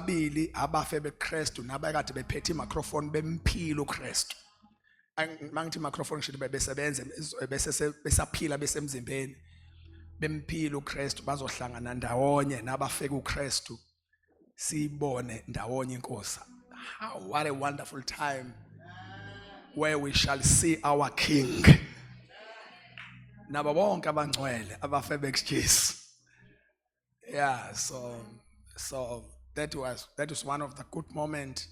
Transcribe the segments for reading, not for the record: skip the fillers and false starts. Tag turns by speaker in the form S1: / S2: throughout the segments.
S1: Bobabili abafe beKristu nabakade bephethe imicrophone bemphila uKristu. Mangithi microphone ngisho bebesebenza bese besaphila besemzimbeni bemphila uKristu, bazohlangana ndawonye nabafeka uKristu, siyibone ndawonye inkosi. How, what a wonderful time where we shall see our King nabo bonke abangcwele abafe bekuJesu. Yeah, so that was one of the good moment.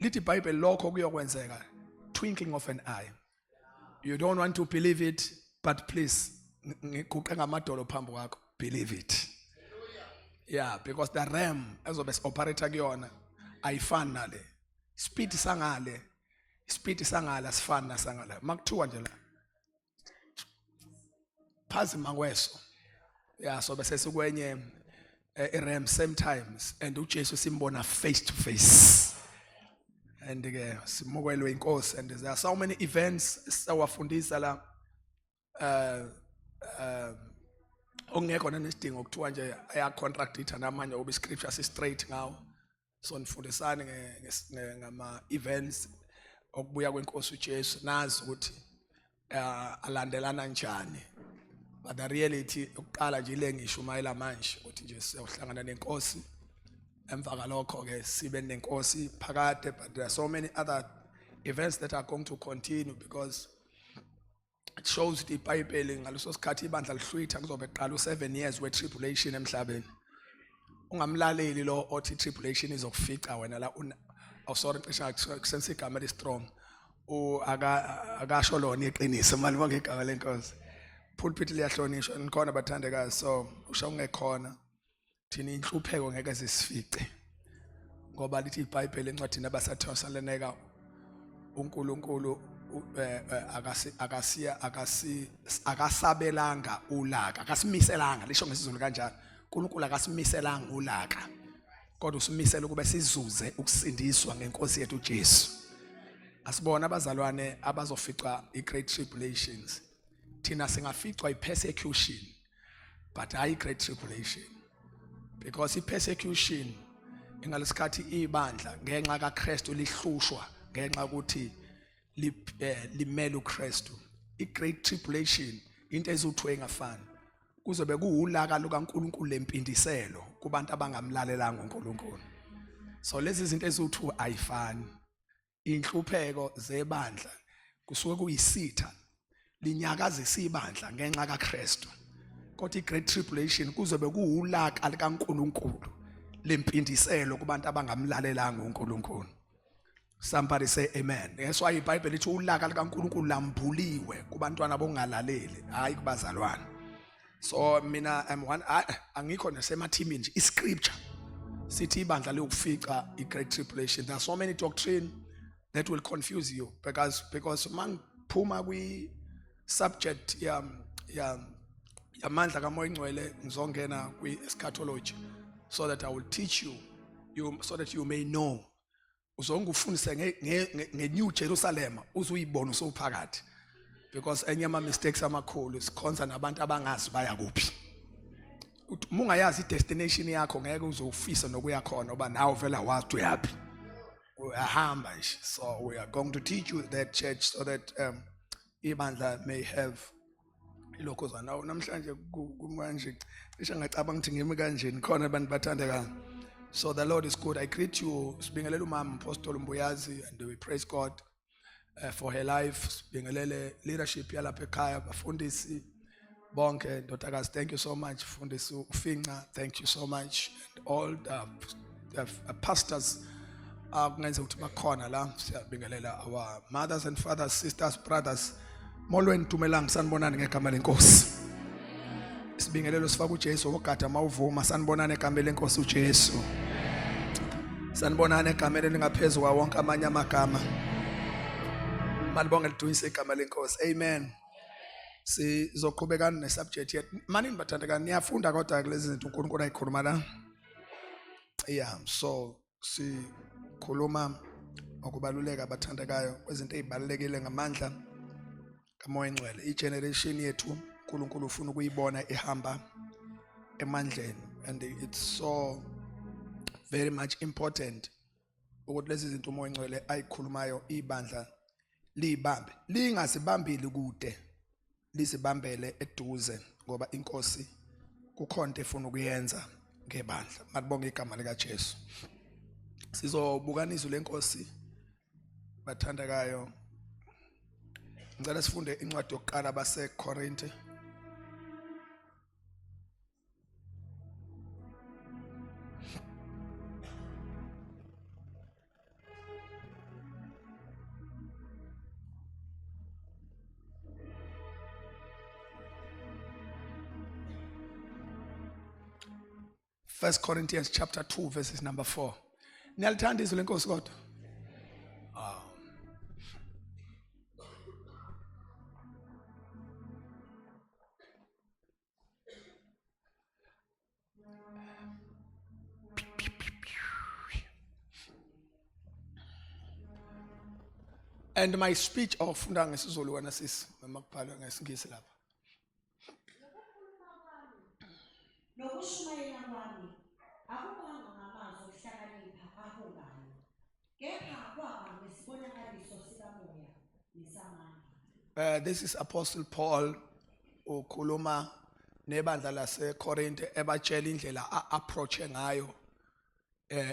S1: Lithi iBhayibheli lokho kuyokwenzeka twinkling of an eye. You don't want to believe it, but please, ngiguqe ngamadolo phambi kwakho, believe it. Yeah, because the realm ezobe si-operate kuyona ayifani nale speed sangale, speed sangale asifani nasangale. Makuthiwa nje la phazima kweso, yeah, so bese sikwenye i-realm same times and uJesu simbona face to face and ke simukelwe inkosi. And there are so many events sawafundisa la okungekho nesidingo kuthiwa nje aya contradict namanye ngoba iscripture si straight ngawo. So nifundisane ngama events okubuya kwenkosi uJesu, nazi ukuthi alandelana kanjani. But the reality ukuqala nje ile ngishumayela manje ukuthi nje siyohlangana nenkosi, emva kalokho ke sibe nenkosi phakade. But there are so many other events that are going to continue because it shows ukuthi iBhayibheli ngaleso sikhathi ibandla lihlwitha kuzobe kuqala u7 years we tribulation emhlabeni. Ungamlaleli lo othi tribulation izokufica wena la una. Oh, sorry, cishe kusebenzisa igama eli strong. U aka akasho lona iqiniso. Mali bonke igama lenkosi. Pulpit liyahlonishwa, nikhona bathandekayo, so usho ungekhona. Thina inhlupheko ngeke zisifice ngoba lithi iBhayibheli encwadini abaseThesalonika uNkulunkulu akasi akasiya akasi akasabelanga ulaka, akasimiselanga, lisho ngesiZulu kanjalo. uNkulunkulu akasimiselanga ulaka kodwa usimisela ukuba sizuze ukusindiswa ngenkosi yethu uJesu. Asibona abazalwane abazoficwa i-great tribulations. Thina singaficwa i-persecution but hayi great tribulation, because i-persecution ingalesikhathi ibandla ngenxa kaKristu lihlushwa ngenxa ukuthi limele uKristu. I-great tribulation into ezuthu engafani, kuzobe kuwulaka lukaNkulunkulu lempindiselo kubantu abangamlalelanga uNkulunkulu. So lezi zinto ezuthu ayifani. Inhlupheko zebandla kusuke kuyisitha linyakazisa ibandla ngenxa kaKristu, kodwa iGreat Tribulation kuzobe kuwulaka likaNkulunkulu lempindiselo kubantu abangamlalelanga uNkulunkulu. Somebody say amen. That's why iBhayibheli lithi ulaka likaNkulunkulu lambuliwe kubantwana bongalaleli, hayi kubazalwane. So mina I'm one, angikho nasemathimini nje. Iscripture sithi ibandla liyokufica i-great tribulation. There are so many doctrine that will confuse you because mangiphuma kwi subject ya yamandla kaMoya Ingcwele ngizongena kwi eschatology so that I will teach you so that you may know. Uzongufundise nge-New Jerusalem uzuyibona usowuphakathi, because enye ama mistakes amakhulu, sikhonza nabantu abangazi baya kuphi. Uthi uma ungayazi i-destination yakho ngeke uzofisa nokuya khona oba nawe vele awazi ukuthi uyaphi, uyahamba nje. So we are going to teach you that, church, so that ibandla may have ilokho nawo namhlanje kumanje cishe ngacabanga ukuthi ngimi kanjeni khona abantu bathandekayo. So the Lord is good. I greet you. Sibingelele umama Apostle Mbuyazi and we praise God for her life. Sibingelele leadership yalapha ekhaya, bafundisi bonke. Ndodakazi, thank you so much. Mfundisi uFinca, thank you so much, and all the pastors kungenza ukuthi bakhona la. Siyabingelela our mothers and fathers, sisters, brothers. Molweni, dumelang, sanibonani ngegama lenkosi. Isibingelelo sifaka uJesu ogada mawuvuma. Sanibonani egameni lenkosi uJesu. Sanibonani egameni elingaphezulu kwawo wonke amanye amagama. Malibonge lidumise igama lenkosi. Amen. Sizoqhubekana nesubject yethu. Manini bathandekayo, niyafunda kodwa kulezi zinto uNkulunkulu ayikhuluma la. Yeah, so sikhuluma ukubaluleka bathandekayo kwezinto ezibalulekile ngamandla kaMoya Ngcwele. I-generation yethu uNkulunkulu ufuna ukuyibona ihamba emandleni and it's so very much important ukuthi lezi zinto uMoya oNgcwele ayikhulumayo ibandla liyibambe, lingazibambili kude, lizibambele eduze, ngoba inkosi kukhona into efuna ukuyenza ngebandla. Malibonge igama lika Jesu. Sizobukana izwi lenkosi bathandekayo. Ngicela sifunde incwadi yokuqala baseKorinte. First Corinthians chapter 2 verses number 4. Niyalithanda izwi lenkosi kodwa? Ah. And my speech awufunda ngesiZulu wena sisi noma kubhalwe ngesingisi lapha.
S2: Nokushumayela kwami akubanga ngamazwi okuhlakanipha ahungayo, kepha kwaba ngesibonakaliso sikamoya nesamandla.
S1: This is Apostle Paul ukhuluma nebandla laseKorinte ebatshela indlela a-approache ngayo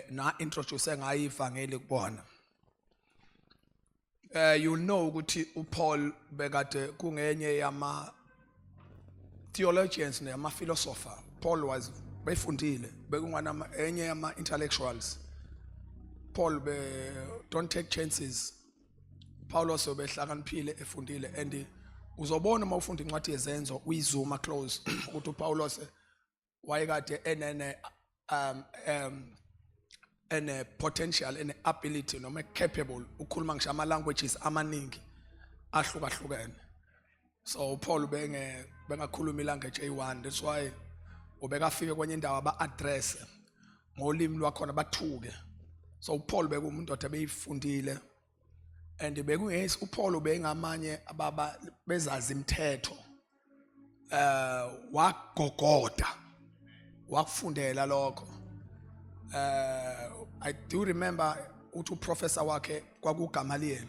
S1: na introduce ngayo ivangeli kubona. You'll know ukuthi uPaul bekade kungenye yama theologians neyama philosopher. Paul was befundile, bekungwana enye yama intellectuals. Paul be don't take chances. Paulos obehlakaniphile efundile, and uzobona uma ufunda incwadi yezenzo uyizuma close ukuthi uPaulos wayekade enene ene potential, ene ability noma capable ukukhuluma ngisho ama languages amaningi ahlukahlukene. So uPaul benge bengakhuluma ilanguage eyi-one, that's why ubekafike kwenye indawo aba address ngolimi lwakhona bathuke. So uPaul bekuwumuntu othi beyifundile, and bekungesi uPaul ubengamanye ababa bezazi imithetho, wagogoda wakufundela lokho. I do remember uthi uprofessor wakhe kwakuGamaliel.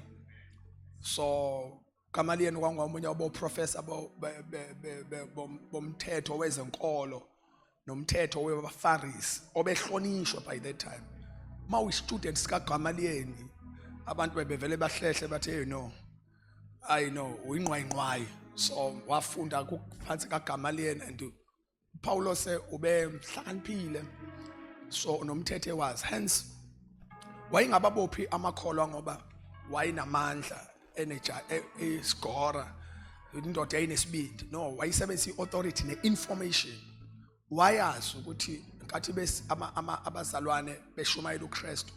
S1: So Gamaliel kwangomunye wabo professor bomthetho wezenkolo nomthetho webaFarisi obehlonishwa by that time. Uma uyi-student sikaGamaliel, abantu bebevele bahlehle bathi, hey no, I know uyingqwayingqwayi. So wafunda phansi kaGamaliel, and Paulos ubehlakaniphile, so nomthetho ewazi, hence wayengababophi amakholwa ngoba wayenamandla, energy, esigora, indoda yayinesibindi. No, wayisebenzisa i-authority ne-information. Wayazi ukuthi nkathi abazalwane beshumayela uKristu,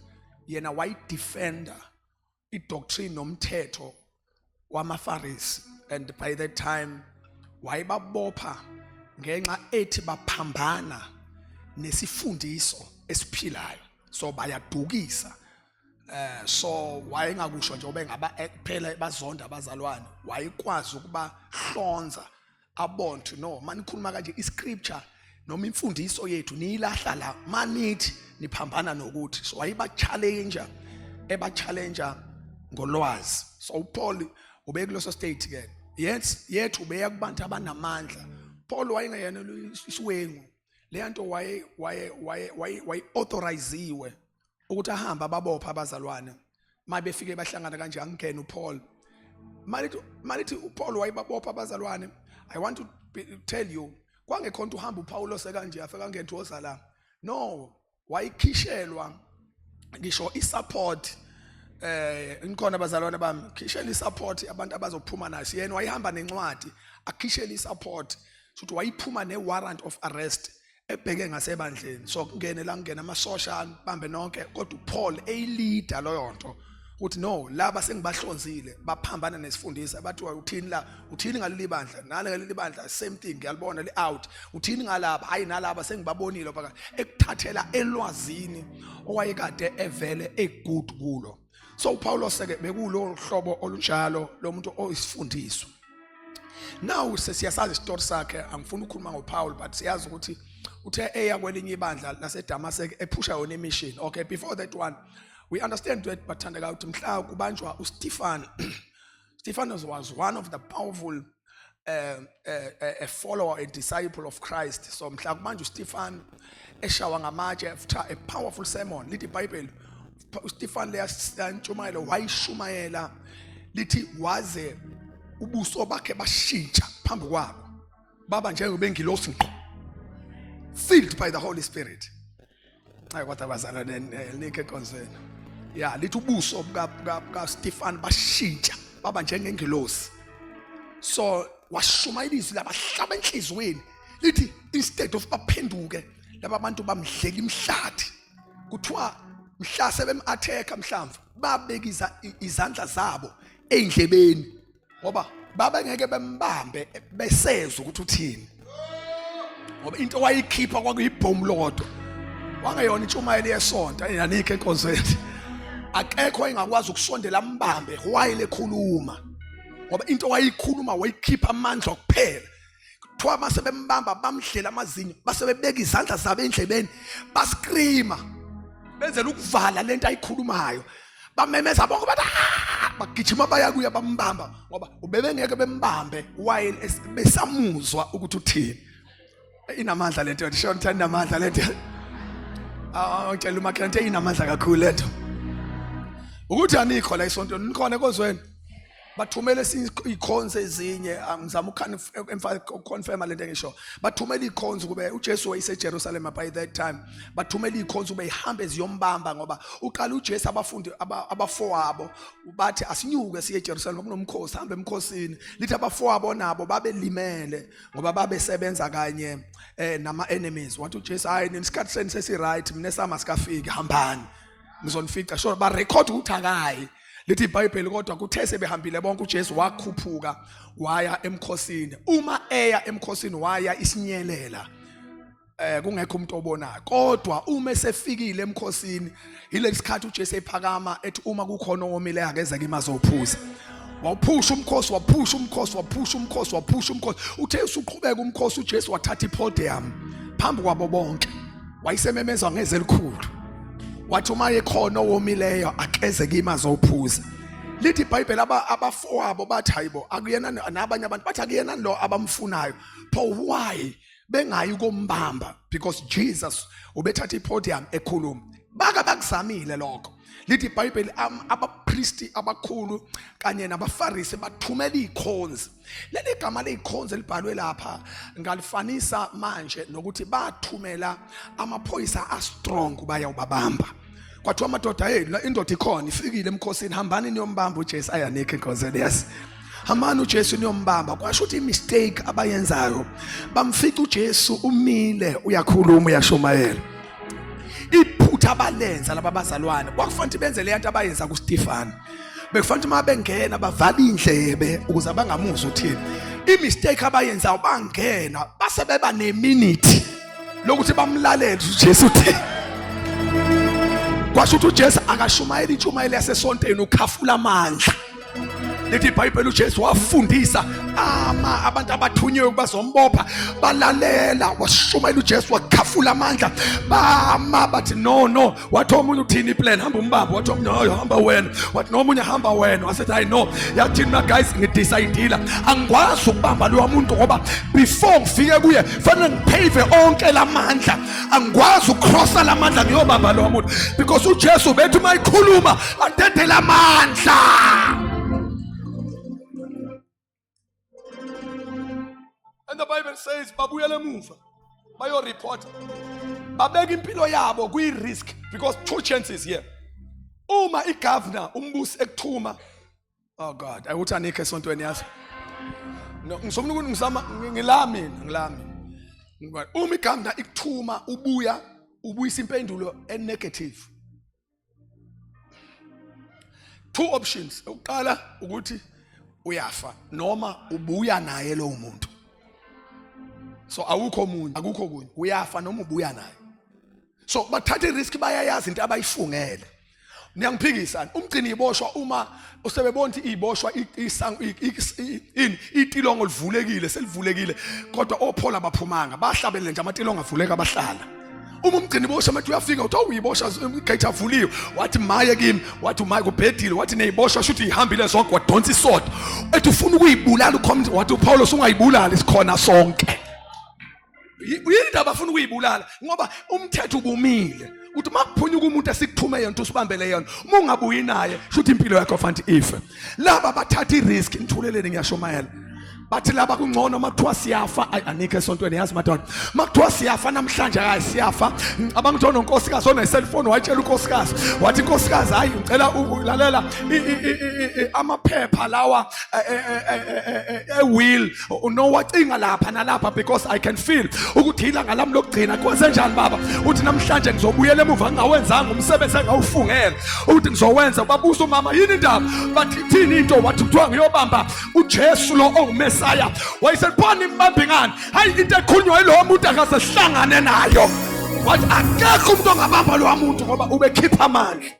S1: yena wayidefender idoctrine nomthetho wamaFarisi, and by that time wayebabopha ngenxa ethi baphambana nesifundiso esiphilayo, so bayadukisa. So wayengakusho nje ubengaba kuphela bazonda abazalwane, wayekwazi ukuba hlonza abone to no manikhuluma kanje iscripture noma imfundiso yethu niyilahla la manithi niphambana nokuthi. So wayiba challenge, eba challenge ngolwazi. So uPaul ubekuleso state ke, yes, yethu ubeya kubantu abanamandla. Paul wayengeyena isiwengu, leya nto waye waye waye waye authoriziwe ukuthi ahambe ababopha abazalwane. Mabefike bahlangana kanje, angene uPaul, malithi uPaul wayebabopha abazalwane. I want to tell you, kwangekho nto uhamba uPaul sekanje afika ngene woza la, no, wayikhishelwa ngisho isupport. Inkhona abazalwane bami, khishela isupport abantu abazophuma nayo. Yena wayihamba nencwadi akhishele isupport, futhi wayiphuma ne warrant of arrest ebheke ngasebandleni. So kungene la, kungena amasosha bambe nonke, kodwa uPaul eyileader leyo nto ukuthi no, laba sengibahlonzile baphambana nesifundisa. Bathi uthini la, uthini ngaleli bandla, nale ngaleli bandla, same thing, ngiyalibona li out, uthini ngalaba, hayi nalaba sengibabonile phakathi, ekuthathela elwazini owayekade evele egood kulo. So uPaulos ke bekulo hlobo olunjalo lomuntu oyisifundiswa. Now sesiyasazi isitori sakhe, angifuni ukukhuluma ngoPaul, but siyazi ukuthi Uthe eya kwelinye ibandla laseDamaseko ephusha yona imission. Okay, before that one we understand that bathandeka ukuthi mhla kubanjwa uStefan, Stephanos was one of the powerful a follower, a disciple of Christ. So mhla kubanjwa uStefan eshawa ngamatshe after a powerful sermon, lithi iBhayibheli uStefan leyantshumayelo wayishumayela, lithi waze ubuso bakhe bashintsha phambi kwabo baba njengobengilosi ngqo, filled by the Holy Spirit. Hayi kodwa bazalwane, nikhe enkonzweni ya, lithi ubuso buka Stefan bashintsha baba njengengilosi. So washumayela izwi labahlaba enhlizweni, lithi instead of baphenduke laba bantu bamdlela imhlathi. Kuthiwa mhla sebem-attack-a mhlamvu babekisa izandla zabo ey'ndlebeni ngoba babengeke bembambe besezwa ukuthi uthini, ngoba into wayikhipha kwakuyibhomu lodwa, wangeyona intshumayelo yesonto eyanikho enkonzweni. Akekho engakwazi ukusondela ambambe while ekhuluma, ngoba into wayikhuluma wayikhipha amandla kuphela. Kuthiwa mase bembamba bamdlela amazinyo, base bebeka izandla zabo endlebeni, bascreama benzela ukuvala lento ayikhulumayo, bamemeza bonke bathi ah! Bagijima baya kuye bambamba, ngoba ubebengeke bembambe while besamuzwa ukuthi uthini. Inamandla lento, sho ngithanda inamandla lento. Ah, ngitshela umakhelwane inamandla kakhulu lento. Ukuthi anikho la esontweni, nikhona enkonzweni. Bathumele izikhonzi ezinye, ngizama ukuconfirma lento engisho. Bathumela izikhonzi kube uJesu wayeseJerusalem by that time. Bathumela izikhonzi kube ihambe ziyombamba, ngoba uqala uJesu abafundi abafowabo bathi asinyuke siye eJerusalem kunomkhosi, hambe emkhosini. Lithi abafowabo nabo babelimele ngoba babesebenza kanye nama enemies. Wathi uJesu, hayi nina isikhathi senu sesi right, mina esama sikafiki, hambani ngizonifica. Sure ba record ukuthi akayi. Lithi iBhayibheli kodwa kuthe sebehambile bonke uJesu wakhuphuka waya emkhosini. Uma eya emkhosini waya isinyelela, kungekho umuntu obonayo. Kodwa uma esefikile emkhosini, yilesi sikhathi uJesu ephakama ethi uma kukhona owomile akeze kimi azophuza. Wawuphusha umkhosi, waphusha umkhosi, waphusha umkhosi, waphusha umkhosi. Uthe usuqhubeka umkhosi uJesu wathatha ipodium phambi kwabo bonke, wayesememeza ngeze elikhulu, wathi uma ekhona owomileyo akeze kimi azophuza. Lithi iBhayibheli abafowabo bathi hayibo, akuyena, nabanye abantu bathi akuyena lo abamfunayo, pho why bengayi kombamba? Because Jesus ubethatha ipodium ekhuluma. Baka bakuzamile lokho. Lithi iBhayibheli abapristi abakhulu kanye nabaFarisi bathumela izikhonzi. Leli gama lezikhonzi elibhalwe lapha ngalifanisa manje nokuthi bathumela amaphoyisa a-strong bayawubabamba. Kwathiwa amadoda, hey, indoda ikhona ifikile emkhosini, hambani niyombamba uJesu. Ayanikho inkonzweni, yes, hambani uJesu niyombamba. Kwasho ukuthi imistake abayenzayo, bamfica uJesu umile uyakhuluma uyashumayela. Iphutha abalenza laba bazalwane, kwakufanele benze le nto abayenza kuStefan. Bekufanele uma bengena bavala indlebe ukuze abangamuzwa uthini. Imistake abayenzayo, bangena base beba neminute lokuthi bamlalele uJesu uthini. Kwasho ukuthi uJesu akashumayeli intshumayelo yasesontweni, ukhafula amandla. Lithi iBhayibheli uJesu wafundisa ama abantu abathunyiwe ukubazombopha, balalela, washumayela uJesu wakhafula amandla, bama bathi no no. Wathi omunye, uthini iplan? Hamba umbambe. Wathi omunye, hayi, hamba wena. Wathi nomunye, hamba wena. Wasethi hayi no, yathini na guys, ngidecide angikwazi ukubamba lowa muntu ngoba before ngifike kuye fanele ngipave onke lamandla. Angikwazi ukucrossa lamandla ngiyobamba lowa muntu, because uJesu bethi uma ikhuluma adedele amandla. And the Bible says babuyele emuva bayoreport, babeka impilo yabo kwi-risk, because two chances here. Uma igovernor, umbusi ekuthuma, oh God, ayuthi anikho esontweni yazi. No, ngizofuna ukuthi ngizama ngila mina ngila mina. Uma igovernor ikuthuma ubuya ubuyisa impendulo enegative, two options. Ukuqala ukuthi uyafa noma ubuya naye lowo muntu. So awukho omunye, akukho kunye, uyafa noma ubuya naye. So bathatha irisk, bayayazi into abayifungele. Niyangiphikisa, umgcini iboshwa uma usebebona ukuthi iboshwa ini, itilongo livulekile, selivulekile, kodwa ophola baphumanga, bahlabelele nje, amatilongo avuleka, bahlala. Uma umgcini ibosha mathi uyafika, uthi awuyibosha, igate avuliwe. Wathi maye kimi, wathi maye kubhedile, wathi neyibosha shuthi ihambile zonke. Wadonsa isodo, ethi ufuna ukuyibulala ucommunity. Wathi uPaulos, ungayibulali, sikhona sonke. Yini indaba afuna ukuyibulala? Ngoba umthetho ubumile ukuthi makuphunyuka umuntu esikuthume yona, usibambele yona, uma ungabuyi naye shuthi impilo yakho fanti ife. Laba bathatha i-risk. Nithuleleni, ngiyashumayela. Bathi laba kungcono makuthiwa siyafa. Ayi, anikho esontweni, yazi madoda, makuthiwa siyafa namhlanje, hayi, siyafa. Ngicabanga ukuthi ononkosikazi one-cellphone wayitshela unkosikazi, wathi, "Nkosikazi, hayi, ngicela ulalela amaphepha lawa e-will, unowacinga lapha nalapha, because I can feel ukuthi ilanga lami lokugcina." Kwenze njani baba? Uthi namhlanje ngizobuyela emuva ngingawenzanga umsebenzi engawufungela ukuthi ngizowenza. Babuza umama, "Yini indaba?" Bathi, "Thini into?" Wathi, "Kuthiwa ngiyobamba uJesu lo onguMesaya." Wayesephona imbambi ngani? Hayi, into ekhulunywa yilowo muntu akaze sihlangane nayo. Wathi akekho umuntu ongabamba lowa muntu ngoba ubekhipha amandla.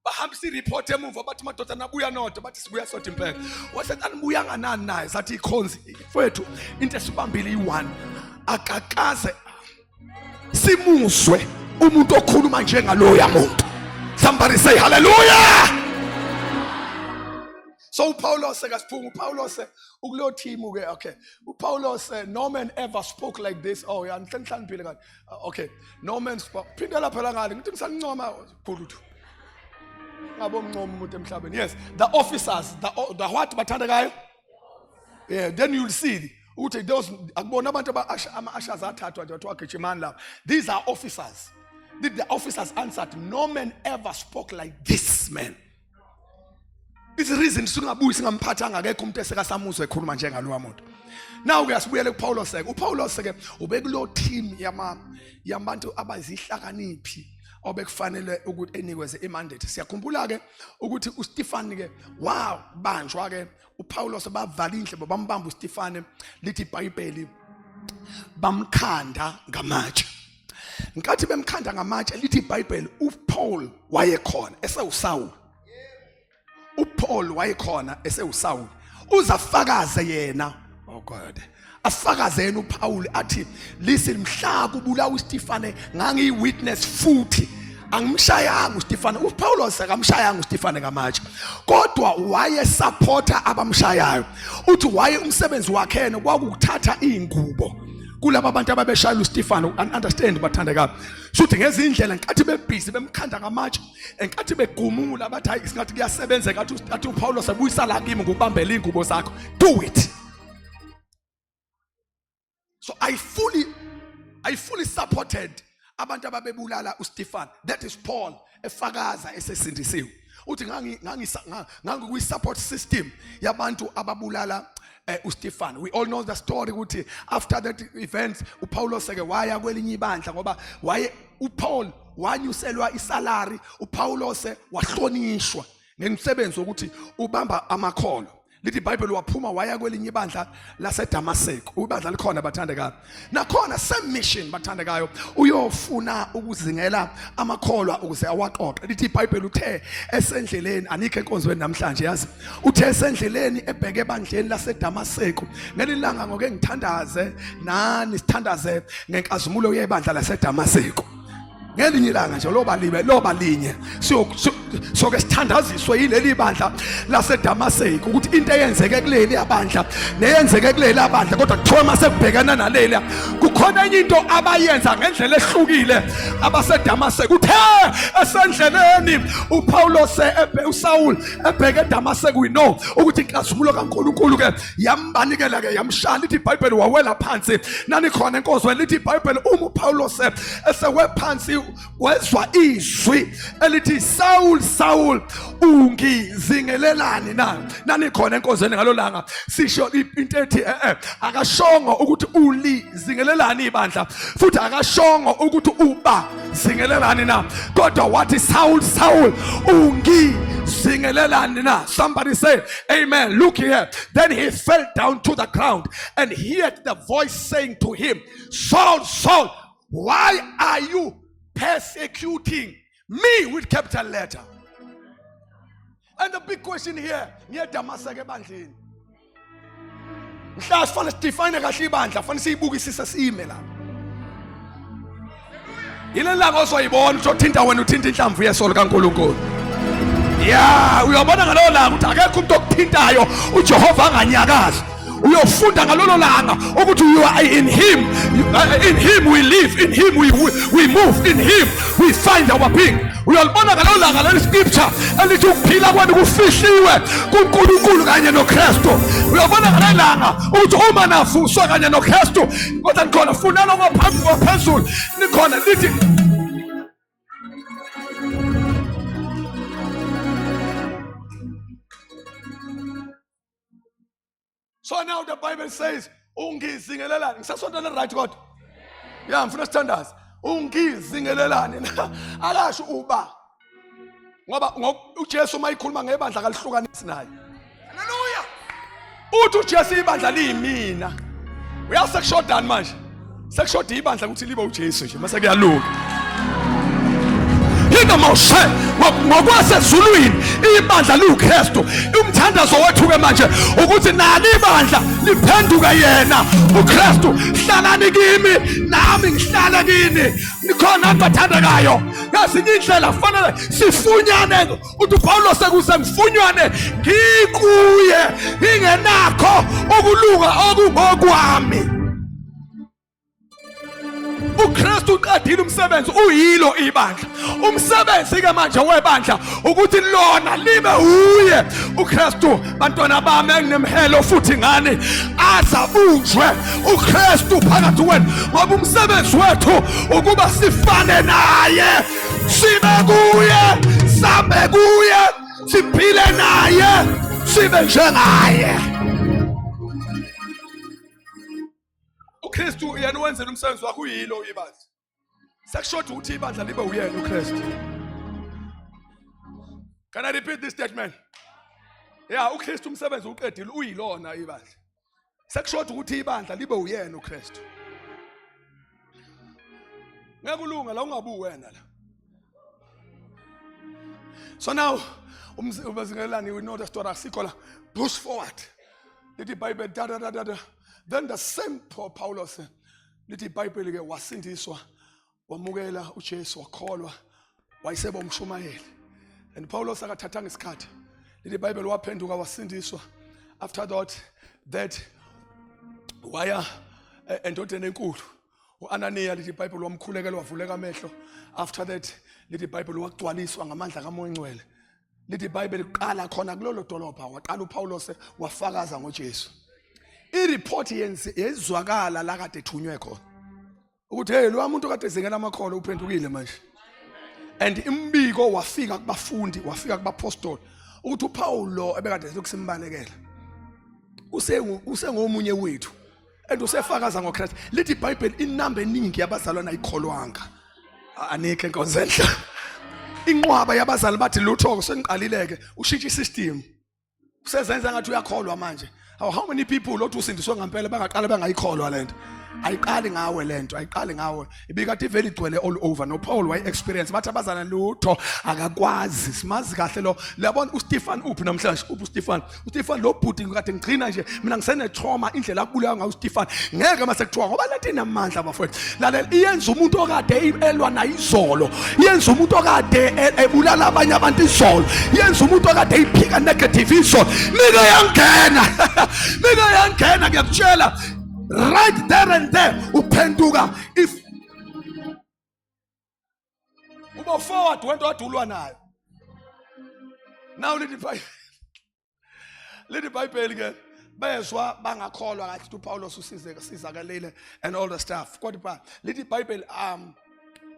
S1: Bahambisa ireport emuva, bathi, "Madoda, nabuya nodwa?" Bathi, "Sibuya sodwa impela." Wasethi, "Anibuya nganani naye?" Sathi, "Ikhonzi mfethu, into esibambile iyi-one, akakaze simuzwe umuntu okhuluma njengaloya muntu." Somebody say hallelujah. So uPaulos akasiphunga, uPaulos ukuleyo team ke. Okay, uPaulos, no man ever spoke like this. Oh ya, nhlanhlaniphile kanti. Okay, no man spoke. Phindela phela ngale, ngithi ngisancoma khuluthu ngabe umncoma umuntu emhlabeni. Yes, the officers, the what, bathandekayo? Yeah, then you'll see ukuthi those akubona abantu ama-ushers athathwa nje, wathiwa gijimani lapha. These are officers. Did the officers answered, "No man ever spoke like this man." It's reason singabuyi singamphathanga, akekho umuntu esekasamuzwe ekhuluma njengalowa muntu. Now ke asibuyele kuPaulos ke. UPaulos ke ubekulo team yama yabantu abazihlakaniphi obekufanele ukuthi enikweze imandate. Siyakhumbula ke ukuthi uStefan ke wabanjwa ke uPaulos, bavala indlebe, bambamba uStefan. Lithi iBhayibheli bamkhanda ngamatshe. Nkathi bemkhanda ngamatshe, lithi iBhayibheli uPaul wayekhona esewuSaul. UPaul wayekhona esewuSaul, uzafakaze yena. Oh God, afakaze yena uPaul athi, "Listen, mhla kubulawa uStefane ngangiyi-witness futhi angimshayanga uStefane." UPaulos akamshayanga uStefane ngamatshe, kodwa waye supporta abamshayayo. Uthi waye umsebenzi wakhe yena kwakukuthatha izingubo kulaba abantu ababeshayela uStefano. Understand, bathandekayo, shuthi ngezindlela nkathi bebhizi bemkhanda ngamatshe, enkathi begumula, bathi, "Hayi, singathi kuyasebenzeka." Athi uPaulos, "Ebuyisa la kimi ngokubambela ingubo zakho." Do it. So I fully supported abantu ababebulala uStefan. That is Paul efakaza esesindisiwe. Uthi ngangi support system yabantu ababulala uStefan. We all know the story ukuthi after that event uPaulos ke waya kwelinye ibandla, ngoba waye uPaul wanyuselwa isalary, uPaulos wahlonishwa ngemisebenzi wokuthi ubamba amakholo. Lithi iBhayibheli waphuma waya kwelinye ibandla laseDamaseko. Ibandla likhona, bathandekayo, nakhona same mission, bathandekayo, uyofuna ukuzingela amakholwa ukuze awaqoqe. Lithi iBhayibheli uthe esendleleni, anikho enkonzweni namhlanje yazi, uthe esendleleni ebheke ebandleni laseDamaseko. Ngelilanga ngoke ngithandaze nani, sithandaze ngenkazimulo yebandla laseDamaseko ngelinye ilanga nje, loba libe loba linye, soke sithandaziswe yileli bandla laseDamaseko, ukuthi into eyenzeke kuleli abandla neyenzeke kuleli abandla, kodwa kuthiwa mase kubhekana naleli kukhona enye into abayenza ngendlela ehlukile abaseDamaseko. Uthe esendleleni uPaulos, uSaul ebheke eDamaseko, we know ukuthi inkazimulo kaNkulunkulu ke yambanikela ke, yamshaya. Lithi iBhayibheli wawela phansi. Nani khona enkonzweni? Lithi iBhayibheli uma uPaulos esewe phansi, wezwa izwi elithi, "Saul, Saul, ungizingelelani na?" Nani khona enkonzweni ngalolanga? Sisho into ethi akashongo ukuthi ulizingelelani ibandla, futhi akashongo ukuthi uba zingelelani na, kodwa wathi, "Saul, Saul, ungizingelelani na?" Somebody say amen. Look here. Then he fell down to the ground and heard the voice saying to him, "Saul, Saul, why are you persecuting Me with capital letter. And the big question here, ngiyedamaseka ebandleni. Mhla sifanele sidefine kahle ibandla, fanele siyibukisise sime lapha. Yile langa ozoyibona ukuthi othinta wena uthinta inhlamvu yeso likaNkulunkulu. Ya, uyobona ngalolo langa ukuthi akekho umuntu okuthintayo uJehova anganyakazi. Uyofunda ngalolo langa ukuthi you are in him. In him we live, in him we move, in him we find our being. Uyolibona ngalolo langa leli scripture elithi ukuphila kwenu kufihliwe kuNkulunkulu kanye noKristu. Uyobona ngalelo langa ukuthi uma navuswa kanye noKristu kodwa nikhona funana kwaphambi kwaphezulu nikhona lithi So now the Bible says ungizingelelani ngisasontweni right kodwa ya ngifuna sithandaze ungizingelelani akasho uba ngoba uJesu uma ikhuluma ngebandla akalihlukanisi naye haleluya uthi uJesu ibandla liyimina uyazi sekushodani manje sekushoda ibandla ukuthi libe uJesu nje mase kuyalunga Moshe ngokwasezulwini ibandla liwuKristu umthandazo wethu ke manje ukuthi nali ibandla liphenduke yena uKristu hlalani kimi nami ngihlale kini nikhona abathandekayo ngezinye indlela kufanele sifunyane uthi uPawulos sekuze ngifunywane ngikuye ngingenakho ukulunga okungokwami uKristu uqedile umsebenzi uyilo ibandla umsebenzi ke manje webandla ukuthi lona libe uye uKristu bantwana bami enginemhelo futhi ngani azabunjwe uKristu phakathi kwenu ngoba umsebenzi wethu ukuba sifane naye sibe kuye sambe kuye siphile naye sibe njengaye uKristu yena wenzela umsebenzi wakhe uyilo ibandla sekushoda ukuthi ibandla libe uyena uKristu Can I repeat this statement? Yeah, uKristu umsebenzi uqedile uyilona ibandla. Sekushoda ukuthi ibandla libe uyena uKristu. Ngeke ulunga la ungabu wena la. So now umzingelani we know the story asikho la push forward. Lithi iBhayibheli da da da da. Then the same Paulus lithi iBhayibheli ke wasindiswa wamukela uJesu wakholwa wayeseba umshumayeli and Paulos akathathanga isikhathi lithi iBhayibheli waphenduka wasindiswa after that waya eh, endodeni enkulu uAnaniya lithi iBhayibheli wamkhulekela wavuleka amehlo after that lithi iBhayibheli wagcwaliswa ngamandla kaMoya oNgcwele lithi iBhayibheli kuqala khona kulolo dolobha waqala uPawulos wafakaza ngoJesu ireport yezwakala la kade ethunywe khona ukuthi hey lo muntu kade ezingela amakholo uphendukile manje and imbiko wafika kubafundi wafika kubapostoli ukuthi uPaul ebekade lokusimbalekela usengomunye wethu and usefakaza ngoKristu lithi iBhayibheli inamba eningi yabazalwana ayikholwanga anikho enkonzo enhle inqwaba yabazali bathi lutho seniqalileke ushintsha isystem usezenza ngathi uyakholwa manje how many people othi usindiswe ngempela bangaqala bangayikholwa lento ayiqali ngawe lento ayiqali ngawe ibikade ivele igcwele all over no Paul wayi experience bathi abazana lutho akakwazi simazi kahle lo liyabona uStefan uphi namhlanje uphi uStefan uStefan lo bhuti ngikade ngigcina nje mina ngisene trauma indlela akubulawa ngayo uStefan ngeke mase kuthiwa ngoba lento inamandla bafowethu lalela iyenza umuntu okade elwa naye izolo iyenza umuntu okade e, ebulala abanye abantu izolo iyenza umuntu okade eyiphika negative izolo mike yangena mike yangena ngiyakutshela right there and there uphenduka if uba forward wento adulwa nayo now lithi lithi iBhayibheli ke bezwa bangakholwa kahle ukuthi uPawulos usize sizakalile and all the stuff kodwa lithi iBhayibheli um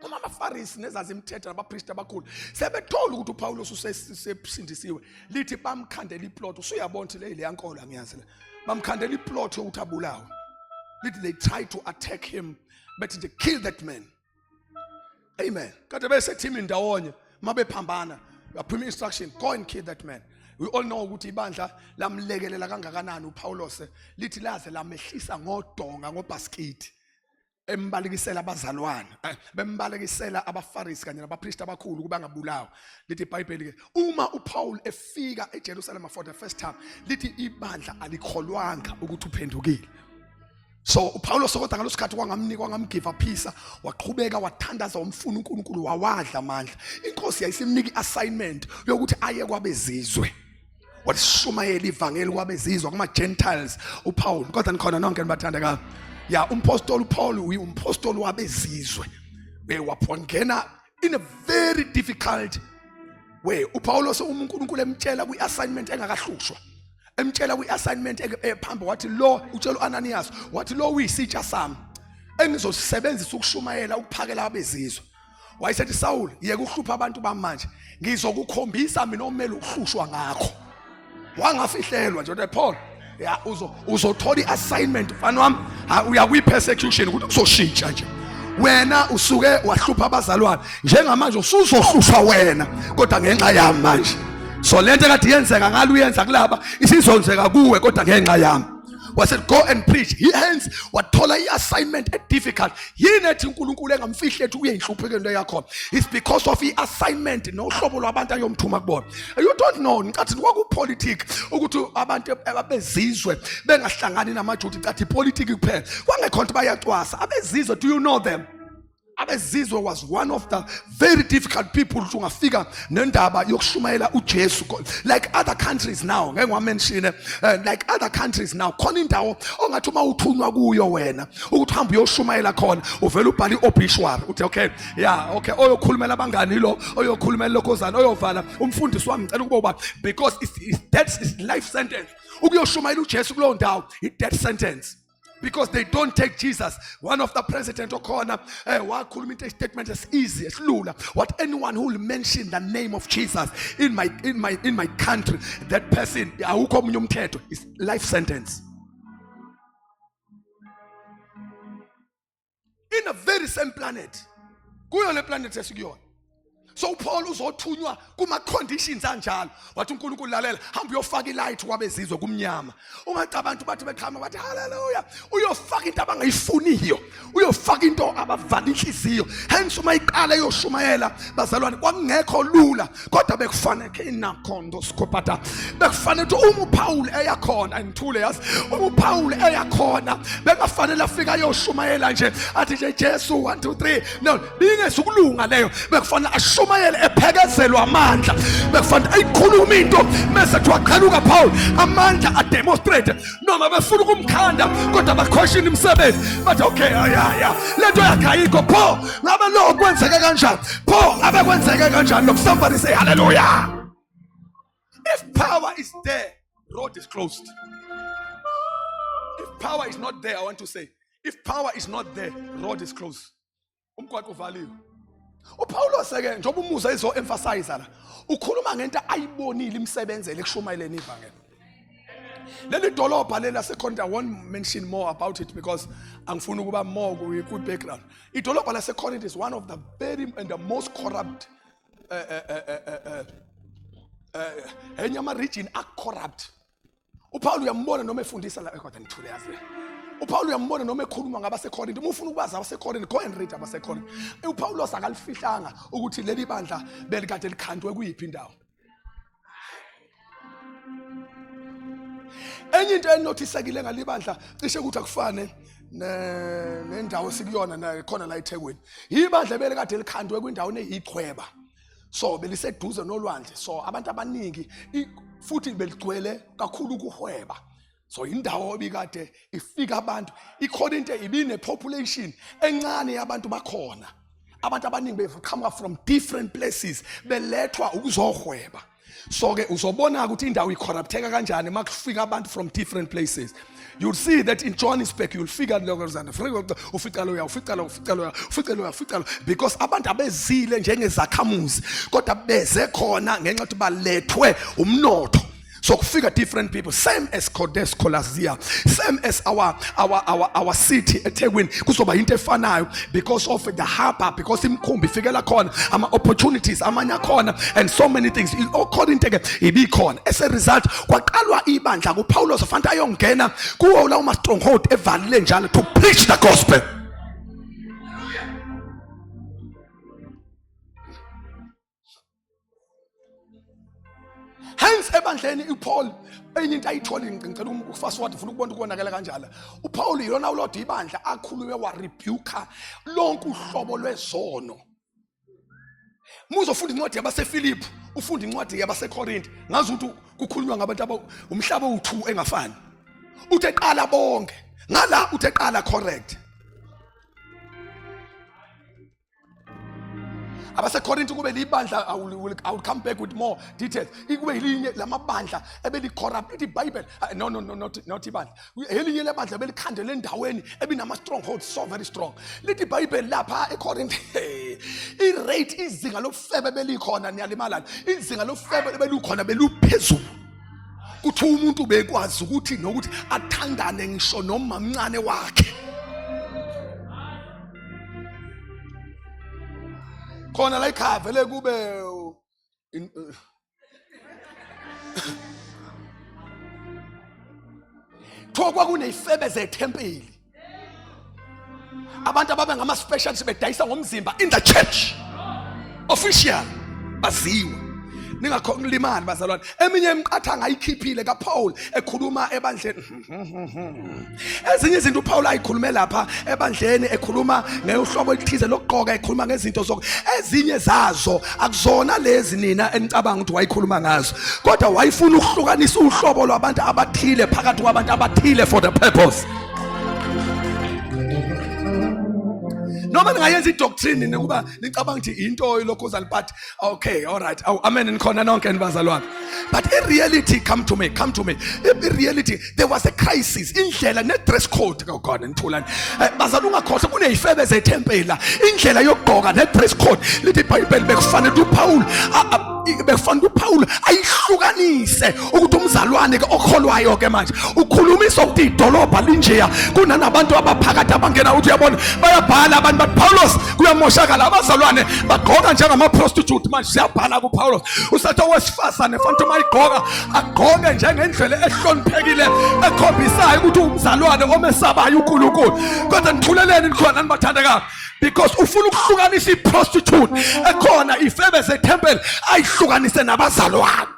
S1: uma abafarisi nezazimthetho nabapristi abakhulu sebethola ukuthi uPawulos usesindisiwe lithi bamkhandela iplot usuyabona ukuthi le leyankolo angiyazi le bamkhandela iplot yokuthi abulawe lithi they try to attack him bethi nje kill that man amen kade besethimini ndawonye mabephambana yaphuma instruction go and kill that man we all know ukuthi ibandla lamlekelela kangakanani uPawulos lithi laze lamehlisa ngodonga ngobhaskiti Embalekisela abazalwane, bembalekisela abaFarisi kanye nabapristi abakhulu ukuba angabulawa. Lithi iBhayibheli ke uma uPaul efika eJerusalem for the first time, lithi ibandla alikholwanga ukuthi uphendukile. So uPaulos kodwa ngalosikhathi wangamnika, wangamgive phisa, waqhubeka wathandaza, wamfuna uNkulunkulu, wawadla amandla. Inkosi yayisimnika iassignment yokuthi aye kwabezizwe, walishumayela ivangeli kwabezizwe, kuma Gentiles uPaul. Kodwa nikhona nonke nibathandekayo? Ya, umpostoli uPaul uyimpostoli wabezizwe, wangena in a very difficult way uPaulos. Uma uNkulunkulu emtshela kwi-assignment engakahlushwa, emtshela kwi-assignment ephambi, wathi lo utshela uAnanias, wathi lo uyisitsha sami engizosebenzisa ukushumayela, ukuphakela abezizwe. Wayesethi, Saul, yeka ukuhlupha abantu bami, manje ngizokukhombisa mina omele ukuhlushwa ngakho. Wangafihlelwa nje kodwa Paul, ya, uzothola i-assignment, mfana wami, uya kwi-persecution ukuthi kuzoshintsha nje. Wena usuke wahlupha abazalwane, njengamanje usuzohlushwa wena, kodwa ngenxa yami manje. So lento ekade yenzeka ngalo uyenza kulaba, isizonzeka kuwe, kodwa ngenxa yami. Wasaid, "Go and preach." He hence wathola i-assignment e-difficult. Yini ethi uNkulunkulu engamfihli ethi uye inhluphekweni into yakhona? It's because of i-assignment nohlobo lwabantu ayomthuma kubona. You don't know, ngicathi kwakupolitic ukuthi abantu abezizwe bengahlangani namaJuda. Icathi ipolitiki kuphela, kwangekho nto, bayacwasa abezizwe. Do you know them? Abezizwe was one of the very difficult people ukuthi ungafika nendaba yokushumayela uJesu. Like other countries now, ngeke ngiwamention, like other countries now, khona indawo ongathi uma uthunywa kuyo wena ukuthi uhambe uyoshumayela khona, uvela ubhale i-obituary, uthi, "Okay, yeah, okay, oyokhulumela abangani lo, oyokhulumela lokhozana, oyovala umfundisi wami, ngicela ukuba uba," because it's death, it's life sentence ukuyoshumayela uJesu kulowo ndawo, i-death sentence, because they don't take Jesus. One of the president okhona wakhuluma into, statement as easy esilula, what anyone who will mention the name of Jesus in my country, that person, awukho omunye umthetho, is life sentence. In the very same planet, kuyo le planet esikuyona. So uPaul uzothunywa kuma conditions anjalo. Wathi uNkulunkulu, "Lalela, hamba uyofaka ilight kwabezizwe, kumnyama. Ungacabantu bathi beqhama bathi haleluya, uyofaka into abangayifuniyo, uyofaka into abavala inhliziyo." Hence uma iqala eyoshumayela, bazalwane, kwakungekho lula, kodwa bekufanele inakhondo sikopata, bekufanele ukuthi uma uPaul eya khona, ngithule yazi, uma uPaul eya khona bengafanele afika ayoshumayela nje, athi nje Jesu 1 2 3. No, bingezukulunga leyo. Bekufanele ashumayele ephekezelwa amandla, bekufanele ayikhulume into mese kuthiwa qhaluka Paul, amandla ademonstrate. Noma befuna ukumkhanda, kodwa baquestion umsebenzi, bathi, "Okay, ya ya lento yakhe ayikho. Pho ngabe lo kwenzeke kanjani? Pho ngabe kwenzeke kanjani lokho?" Somebody say hallelujah. If power is there, road is closed. If power is not there, I want to say, if power is not there, road is closed, umgwaqo uvaliwe. uPaulos ke, njengoba umuza izo emphasize la, ukhuluma ngento ayibonile imsebenzele ekushumayeleni ivangeli. Leli dolobha leli laseCorinth, I won't mention more about it because angifuni ukuba more ku background. Idolobha laseCorinth is one of the very and the most corrupt, enye ama region a corrupt. uPaul uyambona noma efundisa la, kodwa ngithule yazi. uPaul uyambona noma ekhuluma ngabaseCorinth. Uma ufuna ukwazi abaseCorinth, go and read abaseCorinth. UPaulos akalifihlanga ukuthi leli bandla belikade likhandwe kuyiphi indawo. Enye into enothisekile ngalibandla, cishe ukuthi akufane nendawo esikuyona nakhona la eThekwini, ibandla belikade likhandwe kwindawo eneyichweba, so beliseduze nolwandle, so abantu abaningi futhi beligcwele kakhulu ukuhweba. So indawo ebikade ifika abantu, iKorinte ibine population encane yabantu bakhona. Abantu abaningi beqhamuka from different places, belethwa ukuzohweba. So ke uzobona ukuthi indawo icorrupteka kanjani makufika abantu from different places. You'll see that in Johannesburg, you'll figure lokozana, ufica loya, ufica lo, ufica loya, ufica loya, ufica lo, because abantu abezile njengezakhamuzi, kodwa beze khona ngenxa yokuthi balethwe umnotho. So kufika different people, same as Codes Colossia, same as our city eThekwini, kuzoba into efanayo because of the harbor, because imikhumbi ifikela khona, ama opportunities amanye akhona and so many things. According ke ibikhona, as a result kwaqalwa ibandla kuPaulos, fanele ayongena kuwo lawo ma stronghold evalile njalo to preach the gospel. Hence ebandleni uPaul enye into ayithola, ngicela ukufast forward, ufuna ukubona ukonakala kanjalo. UPaul yilona ulodwa ibandla akhulume warebuka lonke uhlobo lwezono. Muzofunda incwadi yabaseFilipi, ufunda incwadi yabaseKorinte, ngazi ukuthi kukhulunywa ngabantu aba umhlaba owu2 engafani. Uthe qala bonke ngala, uthe qala correct. AbaseKorinte kube libandla, I will come back with more details. Ikube ilinye lamabandla ebeli-corrupt. Ithi iBhayibheli, no no no not ibandla, elinye lebandla belikhandele endaweni ebinama strongholds so very strong. Lithi iBhayibheli lapha eKorinte, i-rate, izinga lobufebe belikhona, niyalimala, izinga lobufebe belikhona beluphezulu. Kuthiwa umuntu bekwazi ukuthi nokuthi athandane ngisho nomamncane wakhe. Khona la ekhaya vele kube kuthiwa kwakuneyifebe zethempeli, abantu ababe ngama-specialist bedayisa ngomzimba in the church official, baziwe. Ningakho bazalwane, eminye imiqathango ayikhiphile kaPaul ekhuluma ebandleni, ezinye izinto uPaul ayikhulume lapha ebandleni, ekhuluma ngehlobo elithize lokugqoka, ekhuluma ngezinto zonke, ezinye zazo akuzona lezi nina enicabanga ukuthi wayikhuluma ngazo, kodwa wayefuna ukuhlukanisa uhlobo lwabantu abathile phakathi kwabantu abathile for the purpose. Noma ningayenza idoctrine nikuba nicabanga ukuthi into ilokhuzana, but okay, all right. Oh, amen, nikhona nonke nibazalwane. But in reality, come to me, come to me, in reality there was a crisis. Indlela ne dress code kakhona nithulani. Bazalwane, ungakhohlwa kunezifebe zethempela, indlela yokugqoka ne dress code. Lithi iBhayibheli bekufanele uPaul, bekufanele uPaul ayihlukanise ukuthi umzalwane ke okholwayo ke manje ukhulumisa ukuthi idolobha linjeya, kunanabantu abaphakathi abangena, uthi uyabona bayabhala abantu bathi Paulos kuyamoshakala, abazalwane bagqoka njengama prostitute manje. Siyabhala kuPaulos, usathi owesifazane fanele uma igqoka agqoke njengendlela ehloniphekile ekhombisayo ukuthi umzalwane omesabayo uNkulunkulu. Kodwa nithuleleni, nikhona nibathandekayo, because ufuna ukuhlukanisa iprostitute ekhona, ifebe zethempeli, ayihlukanise nabazalwane.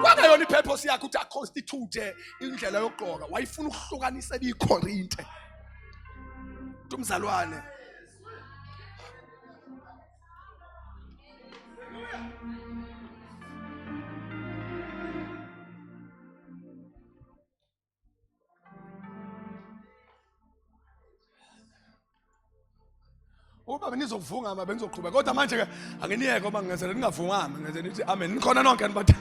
S1: Kwakayona ipurpose yakhe ukuthi aconstitute indlela yokugqoka, wayefuna ukuhlukanisela iKorinte ukuthi umzalwane. Uma benizokuvungama bengizoqhubeka, kodwa manje ke anginiyeke uma ngenzela ningavungami, ngenze nithi amen. Nikhona nonke nibatha.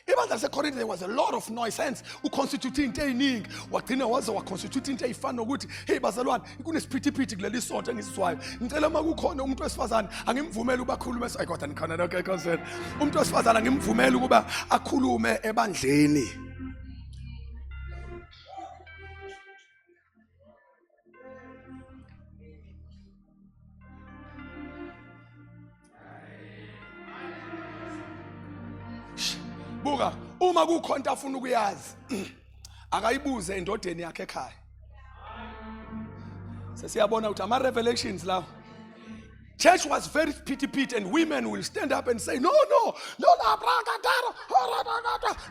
S1: Ibandla laseKorinte, there was a lot of noise, hence uconstitute into eziningi, wagcina waze waconstitute into eyifana nokuthi, hey bazalwane, kunesiphithiphithi kuleli sonto engisizwayo, ngicela uma kukhona umuntu wesifazane angimvumeli ukuba akhulume. Ayi, kodwa nikhona nonke ekhonseni. Umuntu wesifazane angimvumeli ukuba akhulume ebandleni. Buka, uma kukhona into afuna ukuyazi akayibuze endodeni yakhe ekhaya. Sesiyabona ukuthi ama revelations lawo. Church was very pity pity, and women will stand up and say, no no no, la brakatara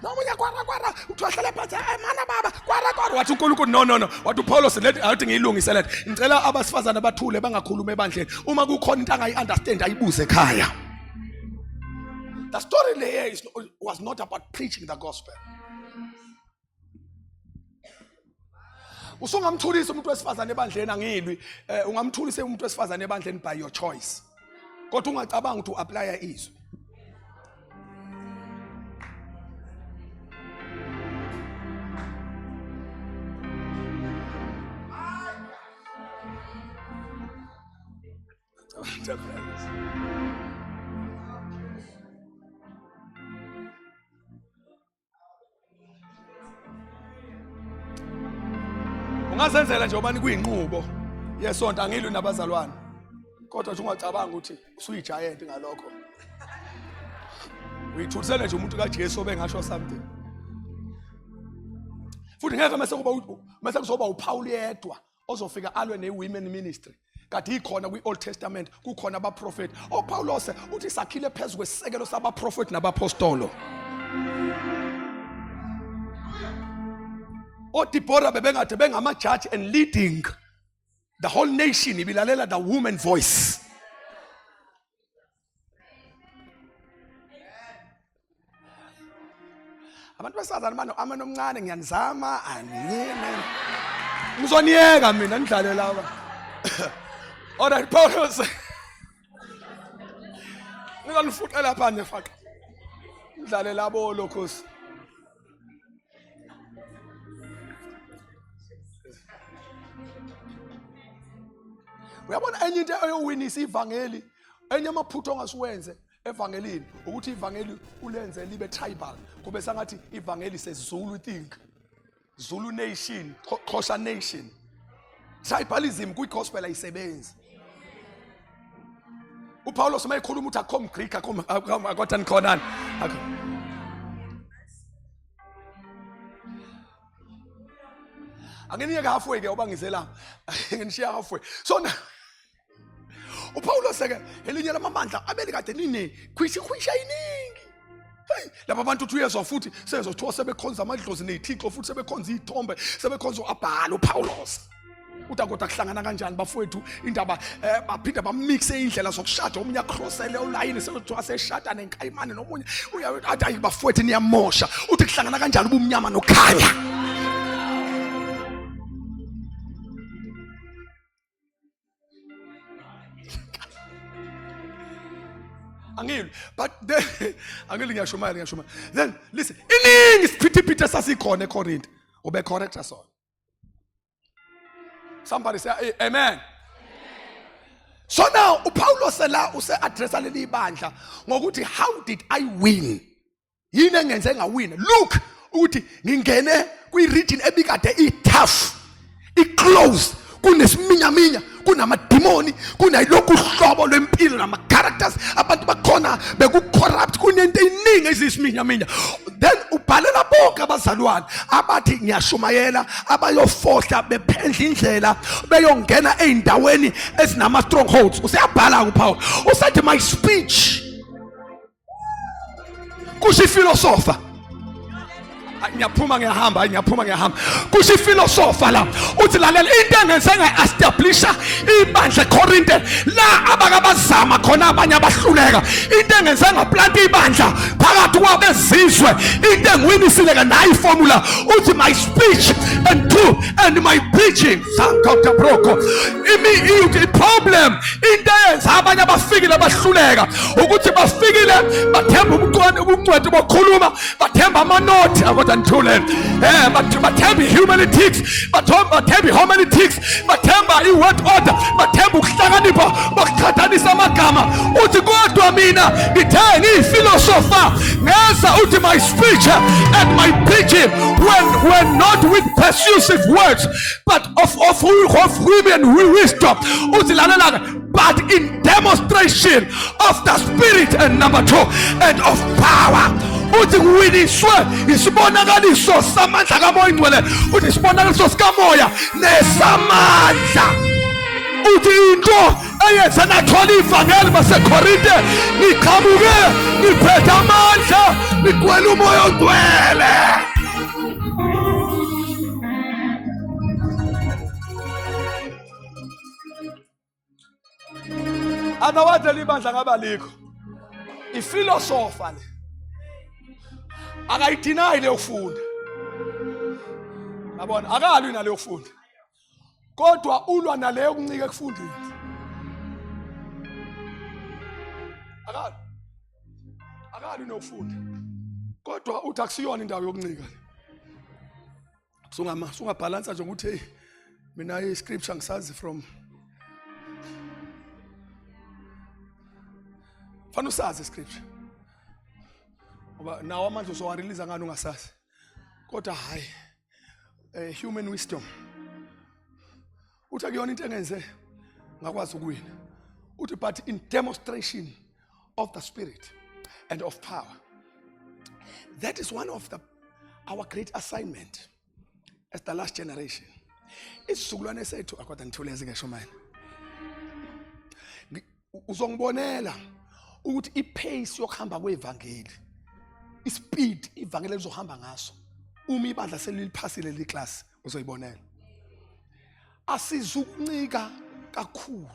S1: nomunye kwara kwara, uthwahlele phansi, mana baba kwara kwara. Wathi uNkulunkulu, no no no. Wathi uPaulos, let awuthi ngiyilungise let, ngicela abasifazane bathule bangakhuluma ebandleni, uma kukhona into angayi understand ayibuze ekhaya. The story there was not about preaching the gospel. Usungamthulisa umuntu wesifazane ebandleni, angilwi, ungamthulisa umuntu wesifazane ebandleni by your choice, kodwa ungacabanga ukuthi uapply izwi. Ungazenzela nje ubani kuyinqubo yesonto, angilwi nabazalwane, kodwa nje ungacabanga ukuthi usuyigiant ngalokho, uyithulisele nje umuntu kaJesu obengasho something. Futhi ngeke mase kuba mase kuzoba uPaul yedwa ozofika alwe ne-women ministry. Kade ikhona kwi-Old Testament, kukhona abaprofeti. OPaulose uthi sakhile phezu kwesisekelo sabaprofeti nabapostolo. ODeborah bebengade bengama-judge and leading the whole nation ibilalela the woman voice. Abantu besifazane bano amano omncane ngiyanizama anine. Ngizoniyeka mina nidlale laba. All right Paulus. Ngizonifuqela phandle faqa. Nidlale labo lokhosi. Uyabona enye into eyowinisa ivangeli, enye amaphutha ongasiwenze evangelini ukuthi ivangeli ulenze libe tribal, kube sangathi ivangeli seZulu thing, Zulu nation, Xhosa nation. Tribalism kwi-gospel ayisebenzi. uPaulos uma ekhuluma uthi akho mGreek akho kodwa nikhonani. Akho. Anginiyeke halfway ke oba ngize la. Nginishiya halfway. So na uPaulos ke elinye lamabandla abeli kade nine khwishi khwisha iningi. Hey, laba bantu uthi uyezwa futhi sezothiwa sebekhonza amadlozi nezithixo futhi sebekhonza izithombe sebekhonza uAbhalo uPaulos. Uthi kodwa kuhlangana kanjani bafowethu indaba baphinda bamixe indlela zokushada omunye acrossele ulayini sekuthiwa seshada nenkayimane nomunye uyathi ayi bafowethu niyamosha. Uthi kuhlangana kanjani ubumnyama nokukhanya? Angilwi but then angilwi ngiyashumayela ngiyashumayela. Then listen, iningi isiphithiphithi esasikhona eCorinth ube corrector sona. Somebody say hey, amen. So now uPaulos la use-addressa leli bandla ngokuthi how did I win? Yini engenze ngawina? Look ukuthi ngingene kwi-region ebikade i-tough, i-close, kunesiminyaminya, kunamadimoni, kunayilokhu uhlobo lwempilo nama-characters, abantu bakhona beku-corrupt, kunento eyiningi eziyisiminyaminya. Then ubhalela bonke abazalwane abathi ngiyashumayela, abayofohla bephendla indlela beyongena ey'ndaweni ezinama-strongholds. Useyabhala uPaul, usethi my speech kusho ifilosofa. Ngiyaphuma ngiyahamba, ngiyaphuma ngiyahamba. Kusho ifilosofa la, uthi lalela into engenze nga-establisha ibandla eKorinte la abakabazama khona abanye abahluleka, into engenze ngaplanta ibandla phakathi kwabezizwe, into engiwinisile ke nayi formula. Uthi my speech and two and my preaching Dr. Broko imi i problem into eyenza abanye abafikile bahluleka ukuthi bafikile bathemba ubuncwadi bokukhuluma, bathemba amanothi kodwa nithule, bathemba i-humanitics, bathemba i-homiletics, bathemba i-word order, bathemba ukuhlakanipha bokuqhathanisa amagama. Uthi kodwa mina ngithe ngiyifilosofa ngeza, uthi my speech and my preaching were not with persuasive words but of women wisdom. Uthi lalela, but in demonstration of the spirit and number 2 and of power. Uthi kuwiniswe isibonakaliso samandla kaMoya Ingcwele, uthi isibonakaliso sikaMoya nesamandla. Uthi into eyenza nathola ivangeli baseKorinte, niqhamuke niphethe amandla, nigcwele uMoya oNgcwele. Otherwise leli bandla ngaba likho. Ifilosofa le. Akayidinayi leyo kufunda. Yabona, akalwi naleyo kufunda. Kodwa ulwa naleyo kuncika ekufundeni. Akalwi. Akalwi nokufunda. Kodwa uthi akusiyona indawo yokuncika le. Sungama sungabhalansa nje ukuthi hey mina i-scripture ngisazi from fanele usazi i-scripture ngoba nawo amandla uzowarelease ngani ungasazi. Kodwa hayi human wisdom uthi akuyona into engenze ngakwazi ukuwina. Uthi but in demonstration of the spirit and of power. That is one of the our great assignment as the last generation. Isizukulwane sethu akodwa nithule ngisho manje. Uzongibonela ukuthi ipace yokuhamba kwevangeli, ispeed ivangeli elizohamba ngaso uma ibandla seliliphasile leli class, uzoyibonela. Asizukuncika kakhulu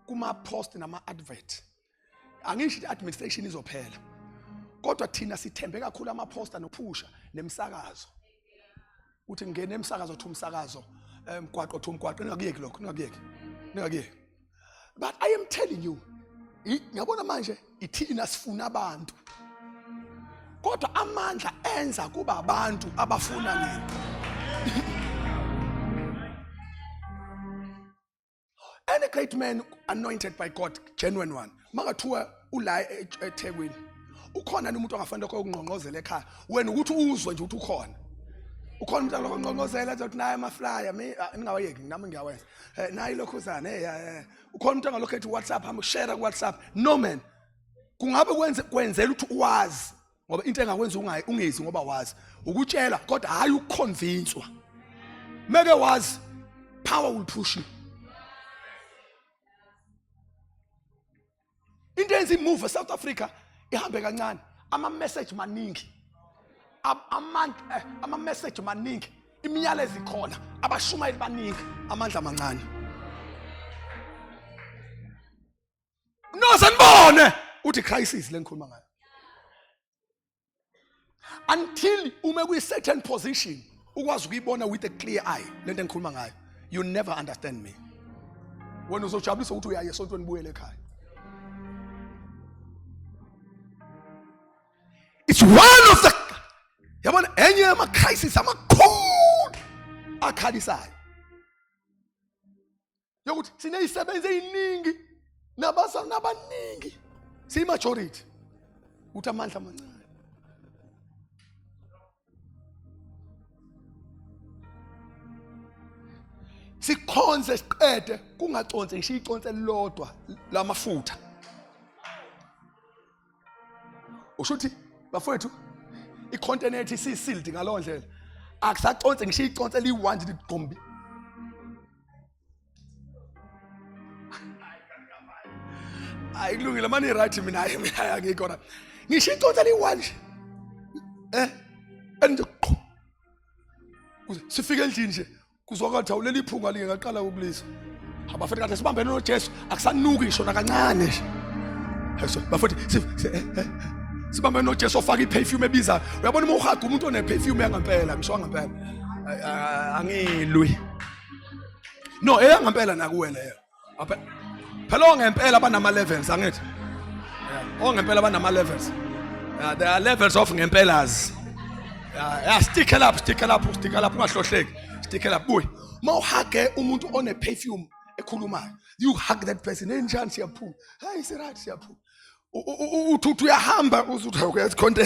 S1: kuma post nama advert. Angisho ukuthi administration izophela, kodwa thina sithembe kakhulu ama poster nophusha nemsakazo. Uthi ngene emsakazo, thi umsakazo, emgwaqo, thi umgwaqo, ningakuyeki lokho, ningakuyeki, ningakuyeki. But I am telling you, ngiyabona manje ithina sifuna abantu, kodwa amandla enza kuba abantu abafuna nina. Any great man anointed by God, genuine one, makathiwa ula eThekwini, ukhona umuntu ongafanele lokho ukungqongqozela ekhaya wena ukuthi uzwe nje ukuthi ukhona, ukhona umuntu alokho ngqongqozela athi naye ama flyer mi ningawayeki, nami ngiyawenza, nayi lokhuzana, hey, ukhona umuntu angalokho ethi WhatsApp, hamba share ku WhatsApp. No man, kungabe kwenze kwenzela ukuthi uwazi, ngoba into engakwenza ungayi ungezi ngoba wazi ukutshela, kodwa hayi ukuconvincewa. Meke wazi, power will push you. Into enza imove eSouth Africa ihambe kancane, ama message maningi, ama message maningi, imiyalezo ikhona, abashumayeli baningi, amandla mancane. No, sanibone uthi crisis lengikhuluma ngayo, until ume kwi certain position ukwazi ukuyibona with a clear eye lento engikhuluma ngayo, you never understand me. Wena uzojabulisa ukuthi uyaye esontweni, buyele ekhaya. It's one of the, yabona, enye yama crisis amakhulu akhalisayo yokuthi sinezisebenzi eziningi nabazalwane abaningi, siyi-majority, ukuthi amandla amancane. Sikhonze siqede kungaconsi ngisho iconsi elilodwa lamafutha. Usho ukuthi bafowethu i-container yethu isisealed ngalowo ndlela, akusaconsi ngisho iconsi eliyi-one nje ligqombi. Hayi, kulungile mani, right, mina hayi, mina angikho la ngisho iconsi eliyi-one nje, and qho kuze sifike endlini nje kuzwakala ukuthi awuleli iphunga like ngaqala ukulizwa. Abafethu kade sibambene noJesu, akusanuki ngisho nakancane nje. Hayiso bafethu, sibambene noJesu ofaka iperfume ebizayo. Uyabona uma uhaga umuntu oneperfume yangampela, ngisho ngempela angilwi, no, eyangampela nakuwe leyo. Phela ongempela banama levels, angithi? Ongempela banama levels. Yeah, there are levels of ngempelas. Yeah, stick it up, stick it up, stick it up, ungahlohleki. Stick it up, buy. Mawuhage umuntu one perfume ekhulumayo, you hug that person, enjani, siyaphuma. Hey, si right, siyaphuma. Uthi uyahamba uzuthi awuyazi khonto,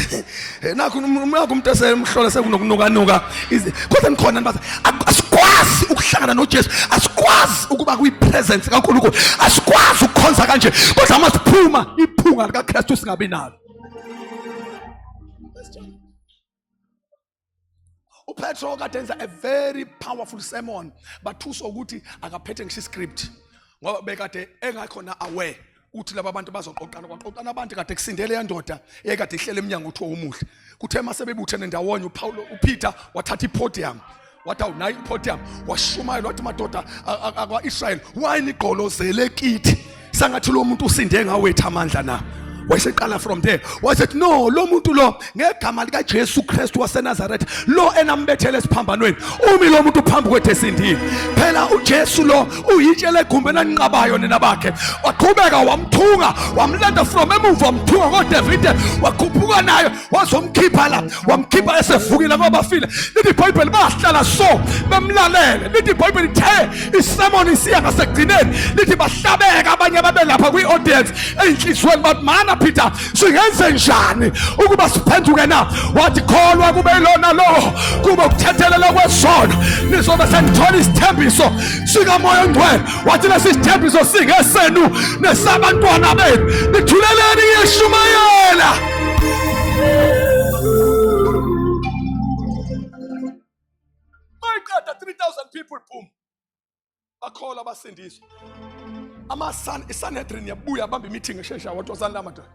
S1: nakho nakho umuntu esemhlola sekunokunukanuka, kodwa nikhona nibaza. Asikwazi ukuhlangana noJesu, asikwazi ukuba kwi-presence kaNkulunkulu, asikwazi ukukhonza kanje, kodwa uma siphuma iphunga likaKristu singabi nalo. uPetro kade enza a very powerful sermon, bathuswa ukuthi akaphethe ngisho iscript, ngoba bekade engakhona aware uthi laba bantu bazoqoqana. Kwaqoqana abantu kade kusindele yandoda eyayikade ihlele eminyango kuthiwa umuhle. Kuthe uma sebebuthene ndawonye, uPaulo, uPeter wathatha ipodium, wathi awunayo ipodium, washumayela, wathi madoda akwa-Israyeli, why nigqolozele kithi sangathi lo muntu usinde ngawethu amandla na? Wayeseqala from there, wayesethi no, lo muntu lo ngegama likaJesu Kristu waseNazaretha lo enambethele esiphambanweni, umi lo muntu phambi kwethu esindile. Phela uJesu lo uyitshe legumbi enaninqabayo nina bakhe. Waqhubeka wamthunga, wamlanda from emuva, wamthunga ngoDavide, wakhuphuka nayo wazomkhipha la, wamkhipha esevukile kwabafile. Lithi iBhayibheli bahlala so bemlalele. Lithi iBhayibheli the isermon isiya ngasekugcineni, lithi bahlabeka abanye ababelapha kwi-audience eyinhliziyweni, bathi mana Peter, singenze njani ukuba siphenduke na? Wathi kholwa kube ilona lowo kube ukuthethelela kwesono, nizobe senithola isithembiso sikaMoya oNgcwele. Wathi lesi sithembiso singesenu nesabantwana benu. Nithuleleni ngiyashumayela. Mayiqeda 3000 people, boom, bakholwa, basindiswa. Ama-San iSanhedrin yabuya bamba imeeting eshesha wathi wazani la madoda.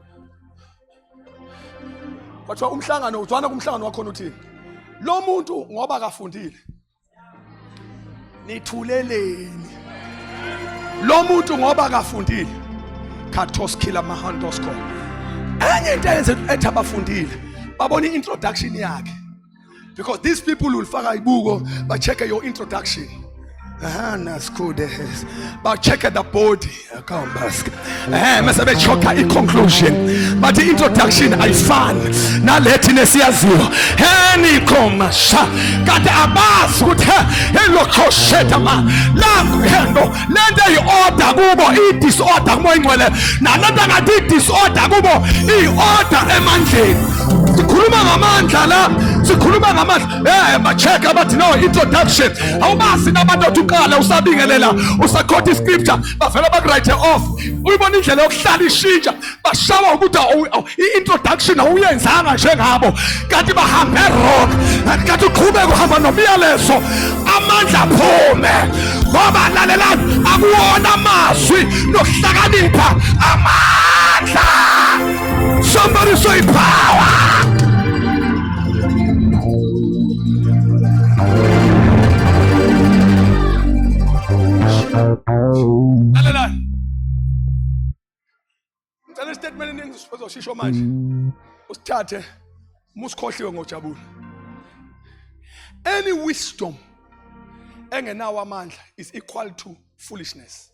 S1: Kwathiwa umhlangano uzwana kumhlangano wakhona uthini? Lo muntu ngoba akafundile. Nithuleleni. Lo muntu ngoba akafundile. Katoskila mahandosko. Enye into eyenze ethi abafundile babona i-introduction yakhe. Because these people will faka ibuko ba-check your introduction. Ba-check the body. Mase be-checka i-conclusion. Bathi introduction ayifani nale thina esiyaziyo. Henikhoma sha. Kanti abazi ukuthi elokhosheta ma la lento lento eyi-order kubo i-disorder kumoya ingcwele nalento angathi i-disorder kubo i-order emandleni. Sikhuluma ngamandla la, sikhuluma ngamandla. Ba-check abathi no introduction. Awubazi nabantu othi uqala usabingelela usakhotha iscripture bavela bakurayithe off. Uyibona indlela yokuhlala ishintsha, bashawa ukuthi i-introduction awuyenzanga njengabo, kanti bahambe wrong. Kanti uqhubeke uhamba nomyalezo, amandla aphume. Ngoba lalelani, akuwona amazwi nokuhlakanipha, amandla. Somebody say power. Lalelani. Ngicela istatement eningi sizoshisho manje. Usithathe uma usikhohliwe ngojabula. Any wisdom engenawo amandla is equal to foolishness.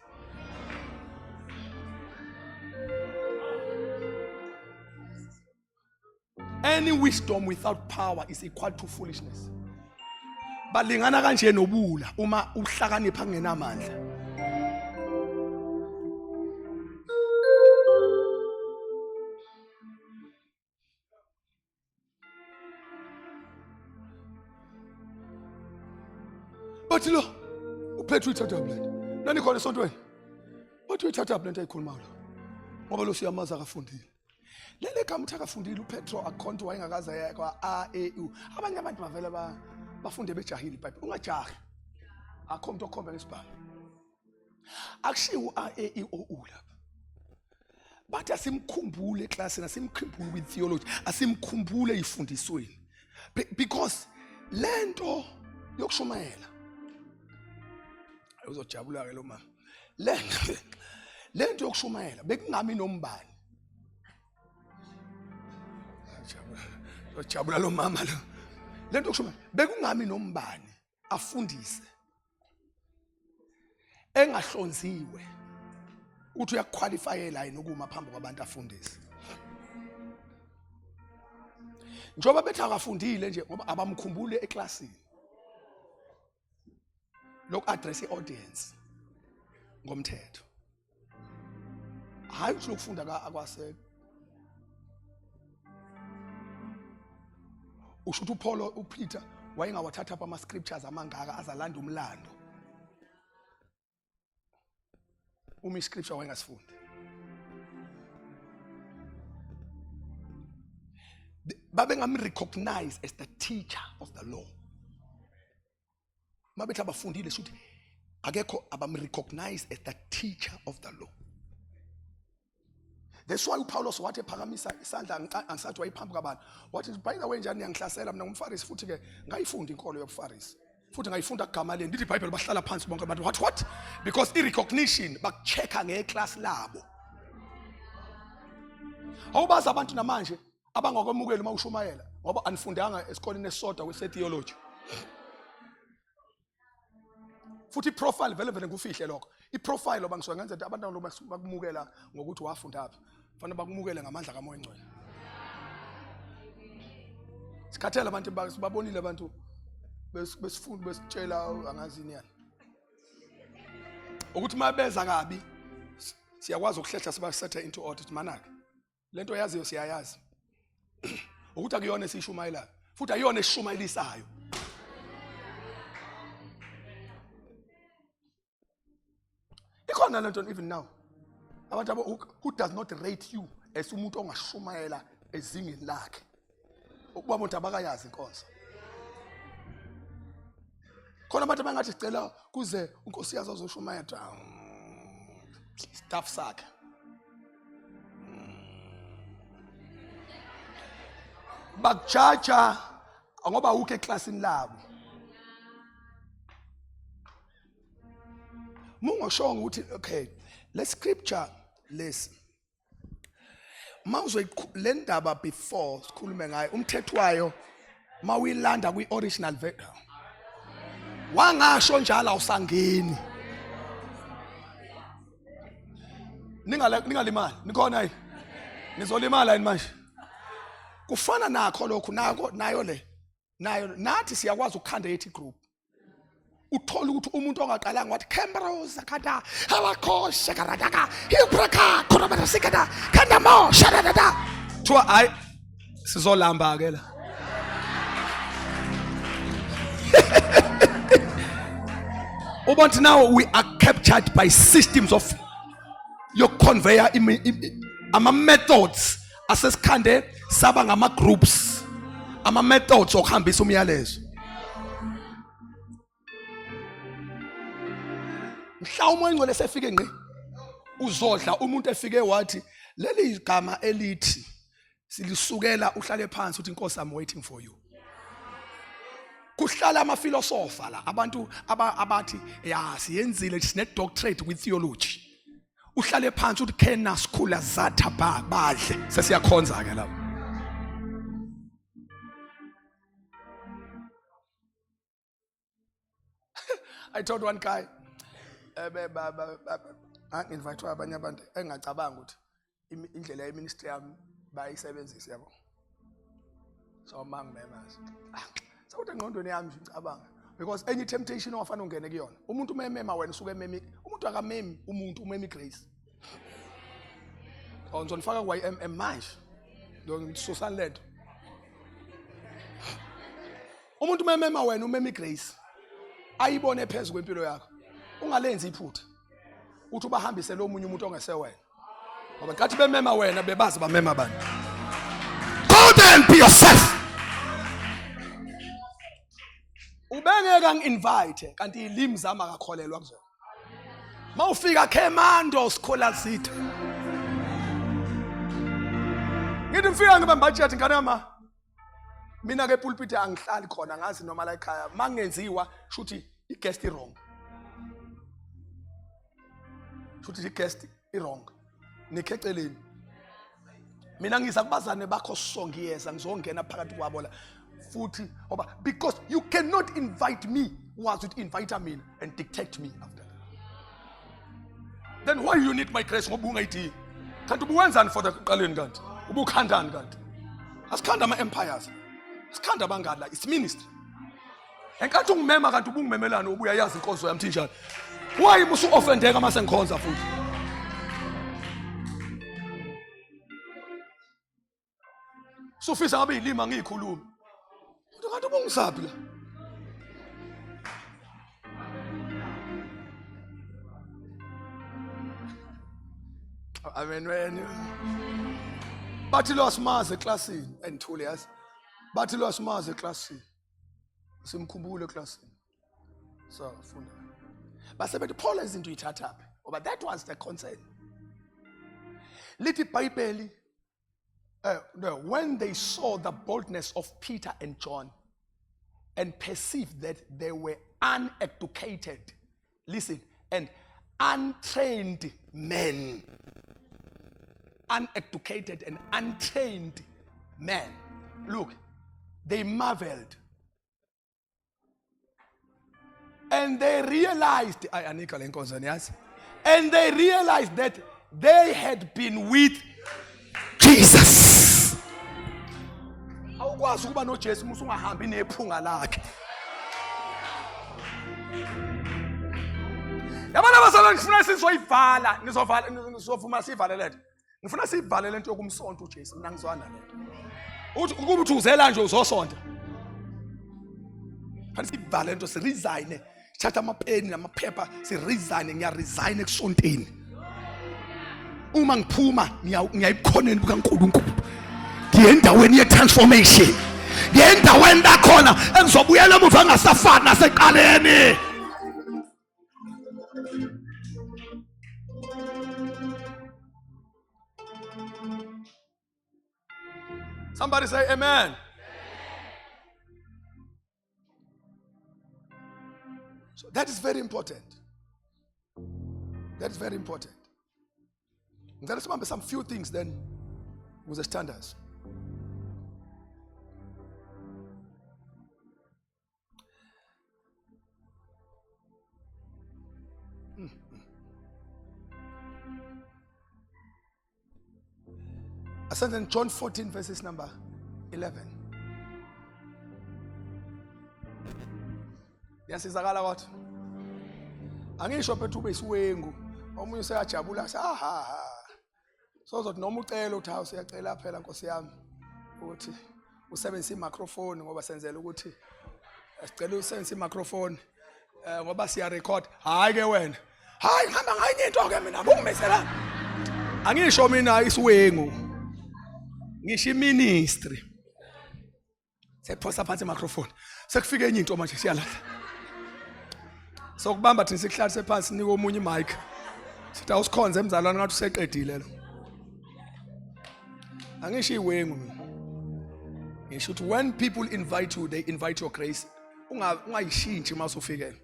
S1: Any wisdom without power is equal to foolishness. Balingana kanje nobula uma uhlakanipha kungenamandla. Bathi lo uphethe uyithatha lento. Nanikhona esontweni. Bathi uyithatha lento ayikhulumayo lo. Ngoba lo siyamazi akafundile. Leli gama uthi akafundile uPetro akhonto wayengakaze ayekwa A E U. Abanye abantu bavele bafunde bejahile iBhayibheli. Ungajahi. Akho umuntu okhomba ngesibhamu. Akushiwo A E I O U lapha. Bathi asimkhumbule eklasini, asimkhumbule kwi-theology, asimkhumbule ey'fundisweni. Because lento yokushumayela uzojabula ke lo mama. Lento yokushumayela bekungami nombani. Ujabula lo mama lo. Lento yokushumayela bekungami nombani afundise engahlonziwe ukuthi uyakuqualifyela yini ukuma phambi kwabantu afundise. Njengoba bethi akafundile nje ngoba abamkhumbule eklasini. Loku address iaudience ngomthetho. Hayi ukuthi lokufunda akwase usho ukuthi uPaul uPeter wayengawathatha apha ama scriptures amangaka azalanda umlando. Uma iscripture wayengasifundi. Babengam recognize as the teacher of the law. Mabethi abafundile shuthi akekho abam recognize as the teacher of the law. That's why uPaulos wathi ephakamisa isandla angisathi wayiphambi kwabantu. Wathi by the way njani niyangihlasela mina ngumFarisi futhi ke ngayifunda inkolo yobuFarisi. Futhi ngayifunda kugama leni. Lithi iBhayibheli bahlala phansi bonke abantu. What what? Because i-recognition bakuchecka ngeclass labo. Awubazi abantu namanje abangakwemukeli uma ushumayela ngoba anifundanga esikoleni esisodwa kwese-theology. Futhi iprofile vele vele ngikufihle lokho. Iprofile oba ngisuke ngenza ukuthi abantu bakumukela ngokuthi wafunda phi. Fanele bakumukele ngamandla kaMoya Ongcwele. Sikhathele abantu sibabonile abantu besifunda besitshela angazi ini yani. Ukuthi uma beza kabi siyakwazi ukuhlehla sibasethe into order ukuthi manake. Lento yaziyo siyayazi. Ukuthi akuyona esiyishumayelayo futhi ayiyona esishumayelisayo. Ikhona lento even now. Abantu abo who does not rate you as umuntu ongashumayela ezingeni lakhe. Ukuba umuntu abakayazi inkonzo. Khona abantu abangathi sicela kuze uNkosi yazi azoshumayela. Staff sakhe. Bakujaja ngoba awukho eklasini labo. Mungoshongo ukuthi okay, le scripture lesi mawuzoyi le ndaba before sikhulume ngayo umthetho wayo mawuyilanda kwi original version wangasho njalo awusangeni ningalimali nikhona yini nizolimala yini manje kufana nakho lokhu nako nayo le nayo nathi siyakwazi ukukhanda yethu group uthola ukuthi umuntu ongaqalanga wathi Camrose kada hawakosha karadaka hibraka khona sikada khanda mo shadada thiwa hayi sizolamba ke la ubona now we are captured by systems of yokuconveyor ama methods asesikhande saba ngama groups ama methods okuhambisa umyalezo mhla umoya ingcwele sefike ngqi uzodla umuntu efike wathi leli gama elithi silisukela uhlale phansi uthi inkosi I'm waiting for you kuhlala amafilosofa la abantu abathi ya siyenzile sine doctorate kwi theology uhlale phansi uthi khena sikhula zatha ba badle sesiyakhonza ke lapho I told one guy ngi-invite abanye abantu engingacabanga ukuthi indlela yeministry yami bayisebenzise yabo so mangimema ah, sekuthi engqondweni yami nje ngicabanga because enye temptation ongafanele ungene kuyona umuntu umemema wena usuke ememi umuntu akamemi umuntu umemi grace oh ngizonifaka ku YMM manje ngisusani lento umuntu umemema wena umemi grace ayibone phezulu kwempilo yakho ungalenzi iphutha uthi ubahambise lo munye umuntu ongesewena ngoba nkathi bemema wena bebazi bamema bani go there and be yourself ubengeke angi-invite kanti ilimi zami akakholelwa kuzona mawufika khemando sikhola sitha ngithi ngifika ngibambatshethi ngane yama mina ke pulpit angihlali khona ngazi noma la ekhaya mangenziwa shuthi i-guest i-wrong shuthi i-guest i-wrong nikheceleni mina ngiza kubazane bakho so ngiyeza ngizongena phakathi kwabo la futhi ngoba because you cannot invite me wazi ukuthi invite mina and dictate me after that then why you need my grace ngoba ungayidingi kanti ubuwenzani for ekuqaleni kanti ubukhandani kanti asikhanda ama-empires asikhanda abangani la it's ministry enkathi ungimema kanti ubungimemelani ubuya yazi inkonzo yami thinjani why musu-ofendeka uma sengikhonza futhi sufisa ngabe yilima ngiyikhulumi kodwa kanti ubungisaphi la amen wena bathi lo asimazi eklasini endithule yazi bathi lo asimazi eklasini simkhumbule eklasini so funda base bethi phola izinto uyithathaphi ngoba that was the concern lithi ibhayibheli no, when they saw the boldness of Peter and John and perceived that they were uneducated, listen, and untrained men, uneducated and untrained men, look, they marveled. And they realized, I anika le nkonzo niyazi. And they realized that they had been with Jesus. Awukwazi ukuba noJesu uma usungahambi nephunga lakhe. Yabona bazalwane ngifuna sizoyivala, nizovala nizovuma sivale lento. Ngifuna sivale lento yokumsonta uJesu, mina ngizwana lento. Uthi ukuba uthi uzela nje uzosonta. Fanele sivale lento siresign. Sithatha amapeni namaphepha siresign, ngiyaresign ekusonteni. Uma ngiphuma ngiyayibukhoneni bukaNkulunkulu. Ngiye endaweni ye-transformation. Ngiye endaweni la khona engizobuyela emuva ngasafani naseqaleni. Somebody say amen. So that is very important. That is very important. Ngicela sibambe some few things then ukuze sithandaze. Ascendant John 14 verses number 11. Yasizakala kodwa. Angisho phethu ube isiwengu. Omunye useyajabula athi aha ha. Sozothi noma ucela uthi hawu siyacela phela Nkosi yami ukuthi usebenzise imicrophone ngoba senzela ukuthi sicela usebenzise imicrophone eh ngoba siya record. Hayi ke wena. Hayi ngihamba ngayinye into ke mina bungimisela. Angisho mina isiwengu. Ngisho iministry. Sekuphosa phansi imicrophone. Sekufike enye into manje siyalahla. Sokubamba thina sikuhlalise phansi nike omunye imic. Sithi awusikhonze emzalwane ngathi useqedile lo. Angisho iwengu mina. Ngisho ukuthi when people invite you they invite your grace. Ungayishintshi uma usufikele.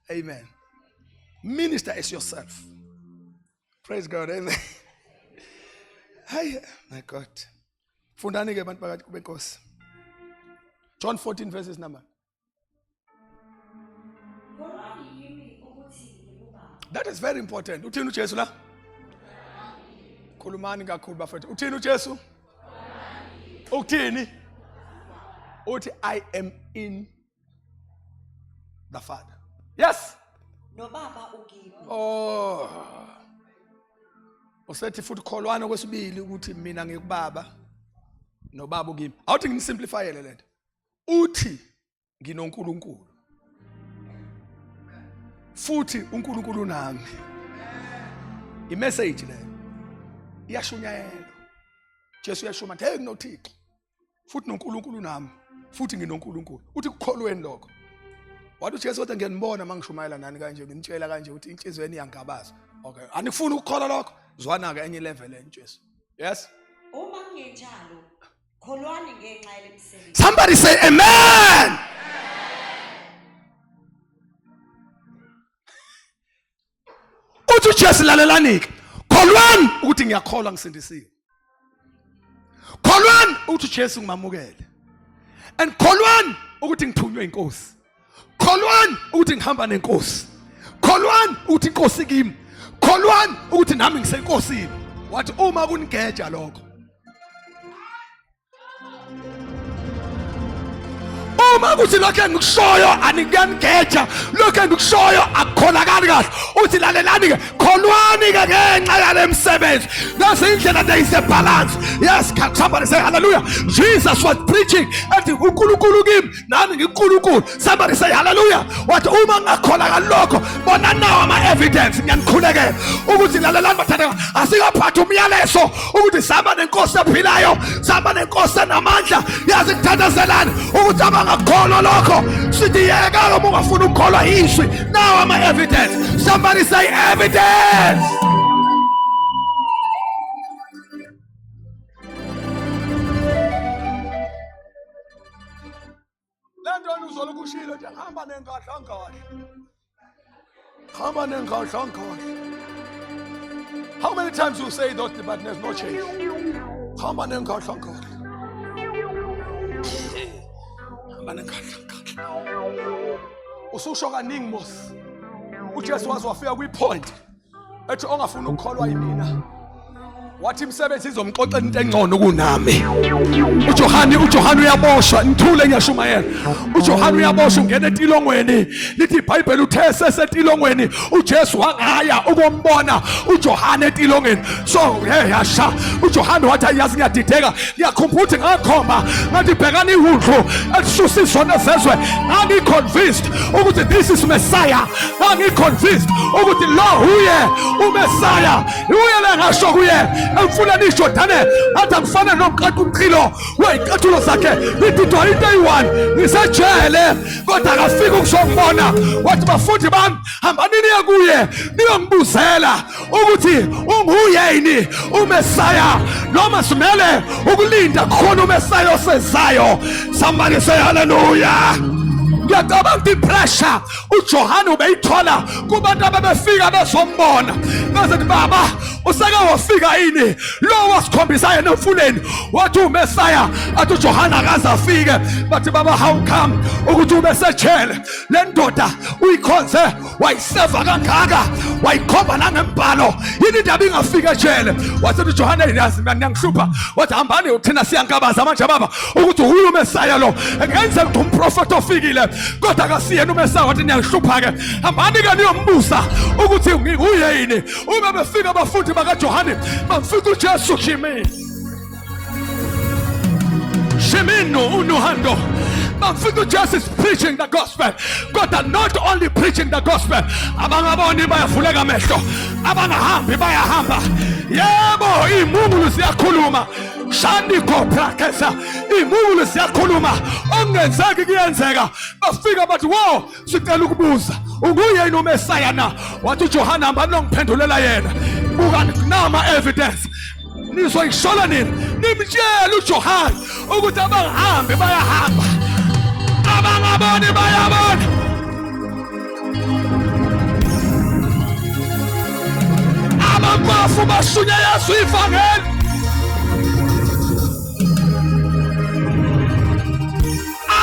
S1: Amen. Minister as yourself. Praise God. Amen. Hey, my God. Fundani ke bantu bakathi benkosi. John 14 verses number. That is very important. Uthini uJesu la? Khulumani kakhulu bafethu. Uthini uJesu? Ukuthini? Uthi I am in the Father. Yes.
S2: Nobaba ukimi.
S1: Oh. Usethi futhi kholwana kwesibili ukuthi mina ngikubaba nobaba ukimi. Awuthi nginisimplifyele lento. Uthi nginoNkulunkulu. Futhi uNkulunkulu nami. Imessage leyo. Iyashunyayelwa. Jesu uyashuma hey nginoThixo. Futhi noNkulunkulu nami. Futhi nginoNkulunkulu. Uthi kukholweni lokho. Wathi uJesu kodwa ngiyanibona mangishumayela nani kanje nginitshela kanje ukuthi inhliziyo yenu iyangabaza. Okay. Anikufuni ukukholwa lokho? Zwana ke enye level le Jesu. Yes.
S2: Uma kungenjalo kholwani ngenxa yalemisebenzi.
S1: Somebody say amen. Uthi uJesu lalelani-ke, kholwani ukuthi ngiyakholwa ngisindisiwe. Kholwani ukuthi uJesu ngimamukele. And kholwani ukuthi ngithunywe inkosi. Kholwani ukuthi ngihamba nenkosi. Kholwani ukuthi inkosi kimi. Kholwani ukuthi nami ngisenkosini. Wathi uma kunigeja lokho uma kuthi lokho engikushoyo anikuyangeja lokho engikushoyo akukholakali kahle uthi lalelani ke kholwani ke ngenxa yale msebenzi that's indlela there is a balance yes can somebody say hallelujah Jesus was preaching ethi uNkulunkulu kimi nami ngikuNkulunkulu somebody say hallelujah wathi uma ngingakholakali lokho bona nawo ama-evidence ngiyanikhulekela ukuthi lalelani bathandeka asikaphathi umyalezo ukuthi sihamba nenkosi ephilayo sihamba nenkosi enamandla yazi kuthandazelani ukuthi abangakholwa lokho sithi yeka uma ungafuni ukukholwa izwi nawo ama-evidence somebody say evidence Le nto uzolo kushilo nje hamba nengadla ngadla. Hamba nengadla ngadla. How many times you say that but there's no change? Hamba nengadla ngadla. Hamba nengadla ngadla. Ususho kaningi mos. uJesu waze wafika kwi-point ethi ongafuni ukukholwa yimina wathi imisebenzi izomxoxela into engcono kunami uJohane uJohane uyaboshwa ngithule ngiyashumayela uJohane uyaboshwa ungena etilongweni lithi iBhayibheli uthe sesetilongweni uJesu wangaya ukombona uJohane etilongweni so hey yasha uJohane wathi ayazi ngiyadideka ngiyakhumbula ukuthi ngakhomba ngathi bhekani iwundlu elisusa izono zezwe ngangi-convinced ukuthi this is Messiah ngangi-convinced ukuthi lo huye uMessiah uye le ngasho kuye emfuleni iJordane ngathi angifane nomqaqi umchilo wey'cathulo zakhe lididwa into eyi-one ngisejele kodwa akafiki ukuzongibona wathi bafundi bami hambani niye kuye niyongibuzela ukuthi unguyeni uMesaya Noma simele ukulinda khona uMesaya osezayo. Somebody say hallelujah. Ngiyacabanga ukuthi ipressure uJohane ubeyithola kubantu ababefika bezombona bazethi baba useke wafika yini lo wasikhombisa yena emfuleni wathi uMesaya athi uJohane akaze afike bathi baba how come ukuthi ubesejele le ndoda uyikhonze wayiseva kangaka wayikhomba nangembhalo yini indaba ingafika ejele wathi uJohane yazi mina niyangihlupha wathi hambani thina siyankabaza manje baba ukuthi uyu uMesaya lo ngenzeka ukuthi umprofeti ofikile kodwa akasiyena uMesaya wathi niyangihlupha ke hambani ke niyombusa ukuthi nginguye yini uma befika abafundi bakaJohane bamfica uJesu kimi Shemino unuhando bamfica uJesu is preaching the gospel kodwa not only preaching the gospel abangaboni bayavuleka amehlo abangahambi bayahamba yebo imungulu siyakhuluma shandiko prakesa imungulu siyakhuluma okungenzeki kuyenzeka bafika bathi wo sicela ukubuza unguye yini umesaya na wathi uJohane hamba nongiphendulela yena buka nama evidence nizoyishola nini nimtshele uJohane ukuthi abangahambi bayahamba abangaboni bayabona abampofu bashunyayezwa ivangeli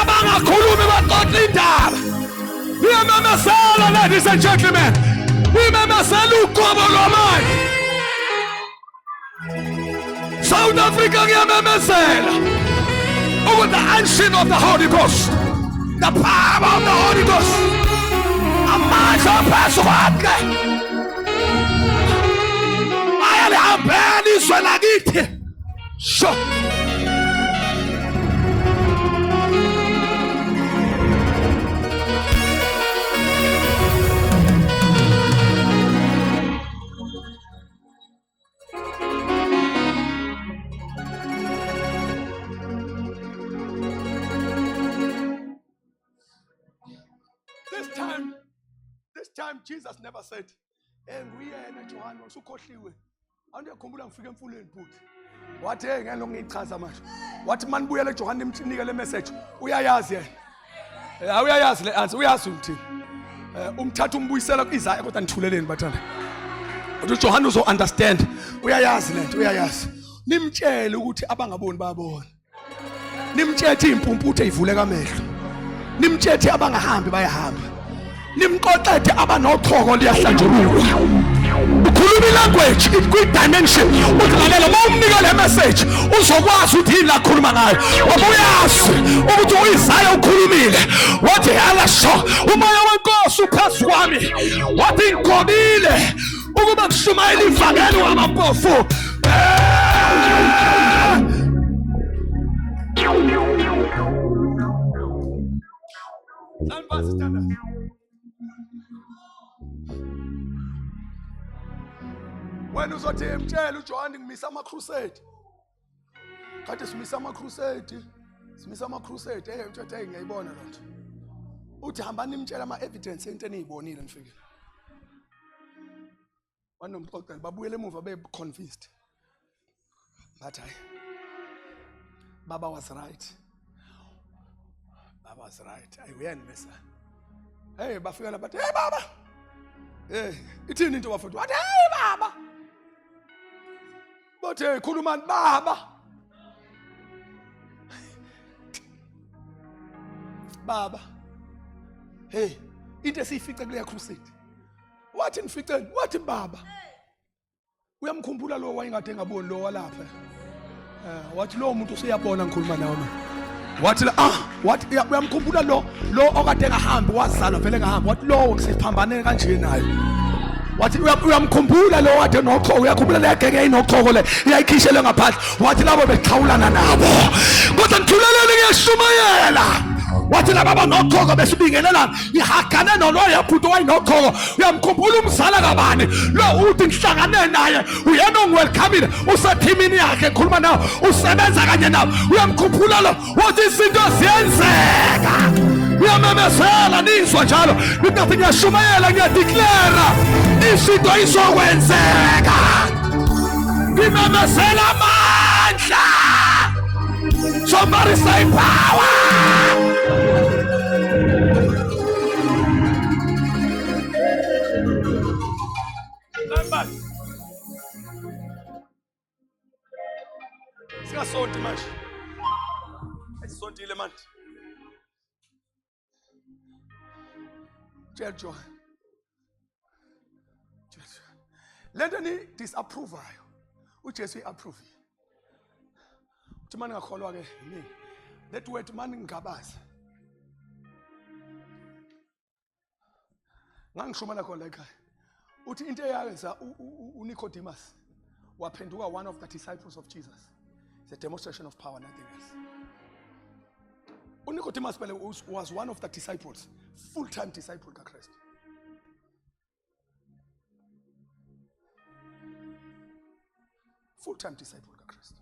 S1: abangakhulumi baxoxa indaba iyamemezela ladies and gentlemen imemezela uqobo lwamanje South Africa ngiyamemezela ukuthi the unction of the Holy Ghost the power of the Holy Ghost amandla aphezu kwakhe ayalihambela izwe lakithi sho This time, this time Jesus never said, "Hey nguyena Johane usukhohliwe." Awuyakhumbula ngifika emfuleni bhuti. Wathi hey ngeke ngiyichaza manje. Wathi manibuyele Johane nimnike le message. Uyayazi yena. Awuyayazi le answer, uyazi uthini. Umthatha umbuyisela kuIsaiah kodwa nithuleleni bathanda. Uthi uJohane uzo understand. Uyayazi lento, uyayazi. Nimtshele ukuthi abangaboni bayabona. Nimtshethe impumputhe ivuleka amehlo. Nimtshethe abangahambi bayahamba. Nimqoqethe abanochoko liyahlanjululwa. Ukhuluma ilanguage kwi-dimension uthi lalela uma umnika le message uzokwazi ukuthi yini lakhuluma ngayo ngoba uyazi ukuthi u-Isaya ukhulumile wathi yala sho umoya wenkosi uphezu kwami wathi ngigobile ukuba kushumayela ivangeli wabampofu Wena uzothi mtshela uJohane ngimisa ama crusade. Kade simisa ama crusade. Simisa ama crusade. Hey mtshela hey ngiyayibona lento. Uthi hambani nimtshela ama evidence into eniyibonile nifike. Wanomxoxela babuyele emuva be convinced. Bathi hayi. Baba was right. Baba was right. Ayi uyena mesa. Hey bafika lapha bathi hey baba. Hey ithini into bafowethu? Wathi hey baba. Bathi hey khulumani baba. Baba. Hey into esiyifice kuleya crusade. Wathi nificeni? Wathi baba. Uyamkhumbula lo wayengade engaboni lo walapha. Wathi lo muntu useyabona ngikhuluma nawe manje. Wathi la ah wathi uyamkhumbula lo lo okade engahambi wazalwa vele engahambi wathi lowo siphambane kanje naye. Wathi uyamkhumbula lo wade nochoko uyakhumbula le genge inochoko le iyayikhishele ngaphandle wathi labo bexhawulana nabo kodwa ngithuleleni ngiyashumayela wathi laba banochoko besibingelelana ihagane noloya bhuti owayenochoko uyamkhumbula umzala kabani lo uthi ngihlangane naye uyena ongiwelcomile usethimini yakhe ngikhuluma nawo usebenza kanye nawo uyamkhumbula lo wathi izinto ziyenzeka uyamemezela nizwa njalo ngingathi ngiyashumayela ngiyadeclara izinto izokwenzeka ngimemezela amandla. Somebody say power. Somebody. Singasonti manje. Asisontile manje. Tshela John. Tshela John. Lento ni disapprovayo. uJesu uyiapprove. Uthi mani ngakholwa ke yini? That word mani ngingabaza. Ngangishumela khona la ekhaya. Uthi into eyayenza uNicodemus waphenduka one of the disciples of Jesus. It's a demonstration of power, nothing else. uNicodemus phela was one of the disciples, full-time disciple kaKristu. Full-time disciple kaKristu.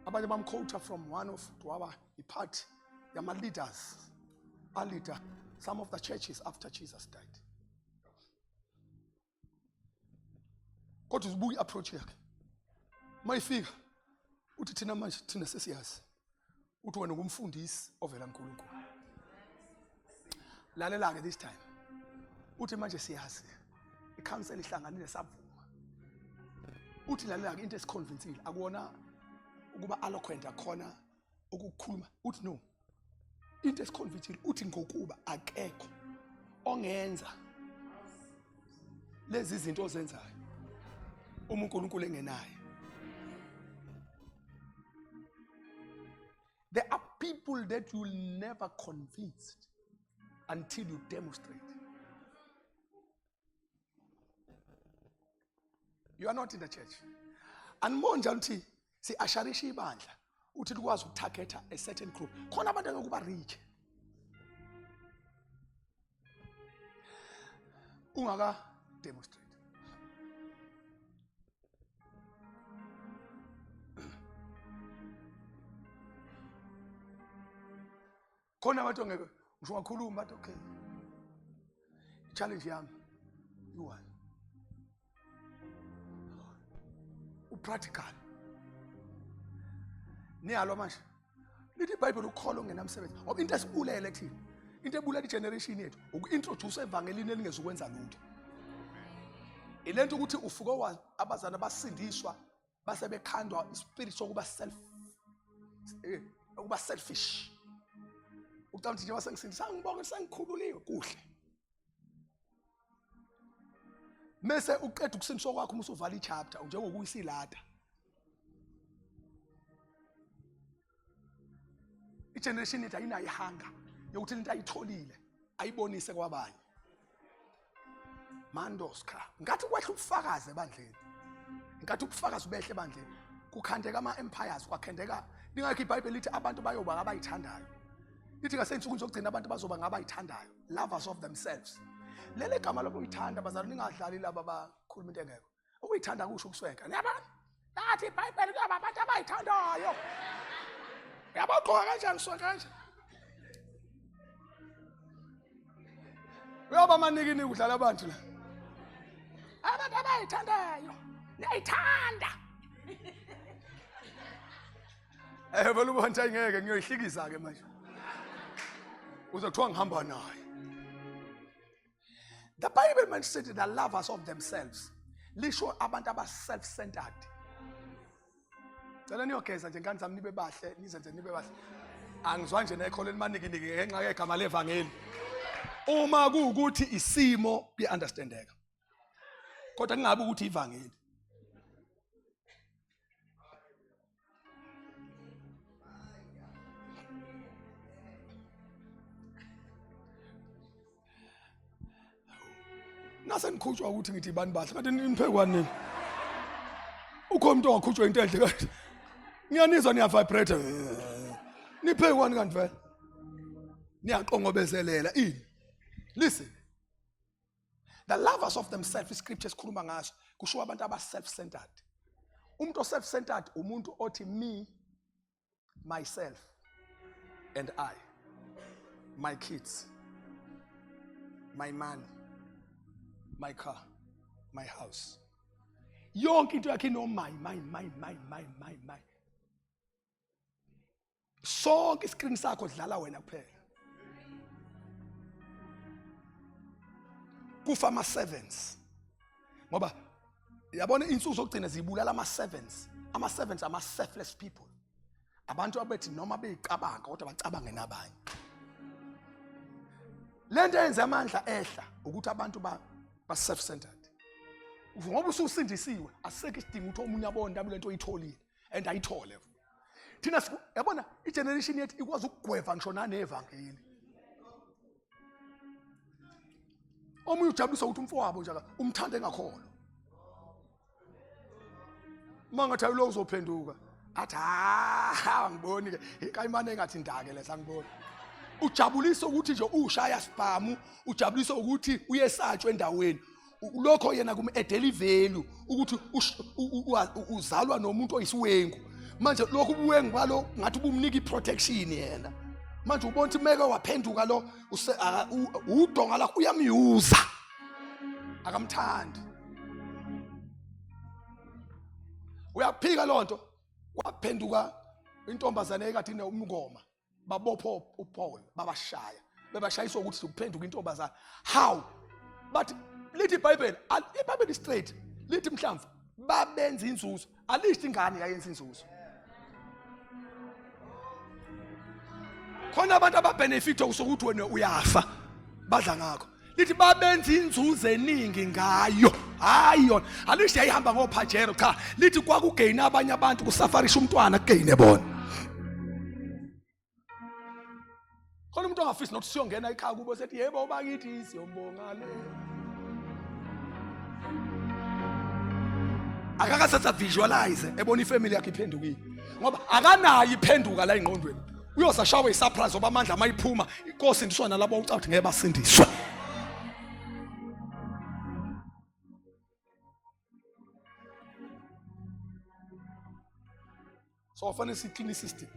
S1: Abanye bamquota from one of waba ipart yama leaders, a leader some of the churches after Jesus died. Kodwa uzibuka i-approach yakhe. Mayifika uthi thina manje thina sesiyazi. Uthi wena ungumfundisi ovela kuNkulunkulu. Lalela ke this time. Uthi manje siyazi. Ikhansela ihlanganile savuma. Uthi lalela ke into esiconvincile akuwona ukuba eloquent akhona ukukhuluma. Uthi no. Into esiconvincile uthi ngokuba akekho ongenza lezi zinto ozenzayo uma uNkulunkulu engenaye. There are people that you will never convince until you demonstrate. You are not in the church. Aniboni njalo ukuthi si-asharisha ibandla uthi likwazi ukutargeta a certain group. Khona abantu angeke reach. Ungaka demonstrate. Khona abantu angeke ngisho ungakhuluma bathi okay. Challenge yami you one. Upractical. Niyalo manje. Lithi iBhayibheli ukholo ongenamsebenzi. Ngoba into esibulele thina, into ebulala igeneration yethu uku-introduce evangelini elingezukwenza lutho. Ilento ukuthi ufuke wa abazana basindiswa base bekhandwa ispirit sokuba self ukuba selfish. Ucabanga ukuthi njengoba sengisindisa ngibonge sengikhululiwe kuhle. Mese uqeda ukusindiswa kwakho uma usuvala ichapter njengokuyisilada. Igeneration yethu ayinayo ihunger yokuthi into ayitholile ayibonise kwabanye. Mandoska ngathi kwehla ubufakazi ebandleni, ngathi ubufakazi behle ebandleni, kukhandeka ama-empires, kwakhandeka. Lingakho iBhayibheli lithi abantu bayoba ngabayithandayo, lithi ngasey'nsukwini zokugcina abantu bazoba ngabayithandayo, lovers of themselves. Leli gama lokuyithanda, bazalwane, ningadlali laba bakhuluma into engekho. Ukuyithanda kusho ukuswenka, niyabona? Lathi iBhayibheli kuyaba abantu abayithandayo. Uyabagqoka kanjani, uswenka kanje, uyoba manikiniki udlala abantu la. Abantu abayithandayo, niyayithanda. Vele ubona ukuthi ayingeke ngiyoyihlikiza ke manje, uzothiwa ngihamba naye. The Bible man said the lovers of themselves, lisho abantu aba self-centered. Cela niyogeza nje ngane zami, nibe bahle, nizenze nibe bahle. Angizwa nje nekholweni manikiniki ngenxa yegama levangeli. Uma kuwukuthi isimo kuyi-understandeka, kodwa kungabi ukuthi ivangeli. Nase nikhutshwa ukuthi ngithi bani bahle, kanti niphe kwanini? Ukhona umuntu ongakhutshwa into enhle kanti? Ngiyanizwa niyavibrate. Niphe kwani kanti vele? Niyaqongobezelela ini? Listen, the lovers of themselves, iscripture esikhuluma ngaso kusho abantu aba self-centered. Umuntu o-self-centered umuntu othi me, myself and I, my kids, my money, my car, my house. Yonke into yakhe ino my, my, my, my, my, my, my. Sonke iscreen sakho dlala wena kuphela. Kufa ama servants. Ngoba yabona insuku zokugcina zibulala ama servants. Ama servants ama selfless people. Abantu abethi noma beyicabanga kodwa bacabange nabanye. Lento eyenza amandla ehla ukuthi abantu ba ba self centered. Ngoba ususindisiwe asisekho isidingo ukuthi omunye abone nami lento oyitholile and ayithole. Thina yabona igeneration yethu ikwazi ukugweva ngisho nanevangeli. Omunye ujabulisa ukuthi umfowabo nje umthanda engakholwa. Uma ngathi lo uzophenduka athi ha angiboni ke ikayimane engathi ndake lesa angiboni. Ujabulisa ukuthi nje ushaya sibhamu, ujabulisa ukuthi uyesatshwa endaweni. Lokho yena kum-edela ivalue ukuthi uzalwa nomuntu oyisiwengu. Manje lokhu ubuwengu balo ngathi ubumnika iprotection yena. Manje ubona ukuthi meke waphenduka lo udonga lakho uyamyuza. Akamthandi. Uyaphika lonto. Kwaphenduka intombazane ekade inomngoma. Babopha uPaul babashaya. Bebashayiswa ukuthi ukuphenduka intombazane. How? But lithi iBhayibheli, iBhayibheli straight. Lithi mhlamvu babenza inzuzo. Alisho ingane yayenza inzuzo. Khona abantu ababenefit ukusokuthi wena uyafa badla ngakho. Lithi babenza inzuzo eningi ngayo. Hayi yona. Alisho yayihamba ngophajero cha. Lithi kwakugain abanye abantu kusafarisha umntwana kugaine bona. Khona umuntu ongafisi nokuthi siyongena ekhaya kubo sethi yebo bakithi siyombonga le. Akakasatha visualize ebona ifamily yakhe iphendukile. Ngoba akanayo iphenduka la engqondweni. Uyosashawa isurprise ngoba amandla mayiphuma inkosi indiswa nalabo ucabanga ukuthi ngeke basindiswe. So fanele si clean system.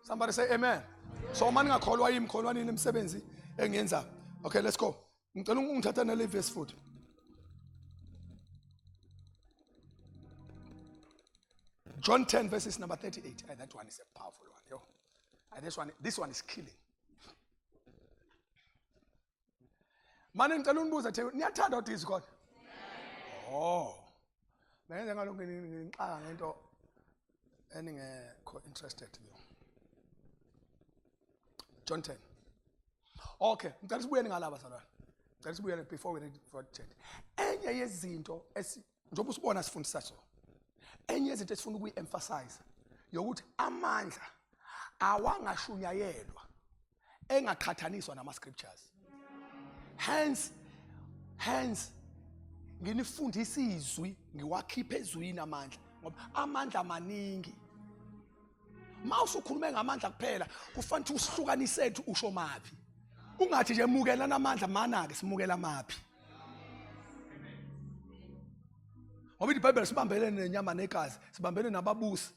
S1: Somebody say amen. So uma ningakholwa yimi kholwa nini imisebenzi engiyenzayo. Okay, let's go. Ngicela ungithatha nale verse futhi. John 10 verses number 38. Hey, that one is a powerful one. Yo. And this one is killing. Mane ngicela unibuze the niyathanda uDizzy khona? Oh. Benze ngalokho ngixaka ngento eningekho interested kuyo. John 10. Okay, ngicela sibuyele ngalaba bazalwane. Ngicela sibuyele before we read for 10. Enye yezinto njengoba usibona sifundisa so. Enye yezinto esifuna ukuyi-emphasize yokuthi amandla awangashunyayelwa engaqhathaniswa nama scriptures. Hence nginifundisa izwi ngiwakhipha ezwini amandla ngoba amandla maningi. Uma usukhulume ngamandla kuphela kufanele usihlukanise ethu usho maphi. Ungathi nje mukelana amandla mana ke simukela maphi. Ngoba iBhayibheli sibambelene nenyama negazi, sibambene nababusi.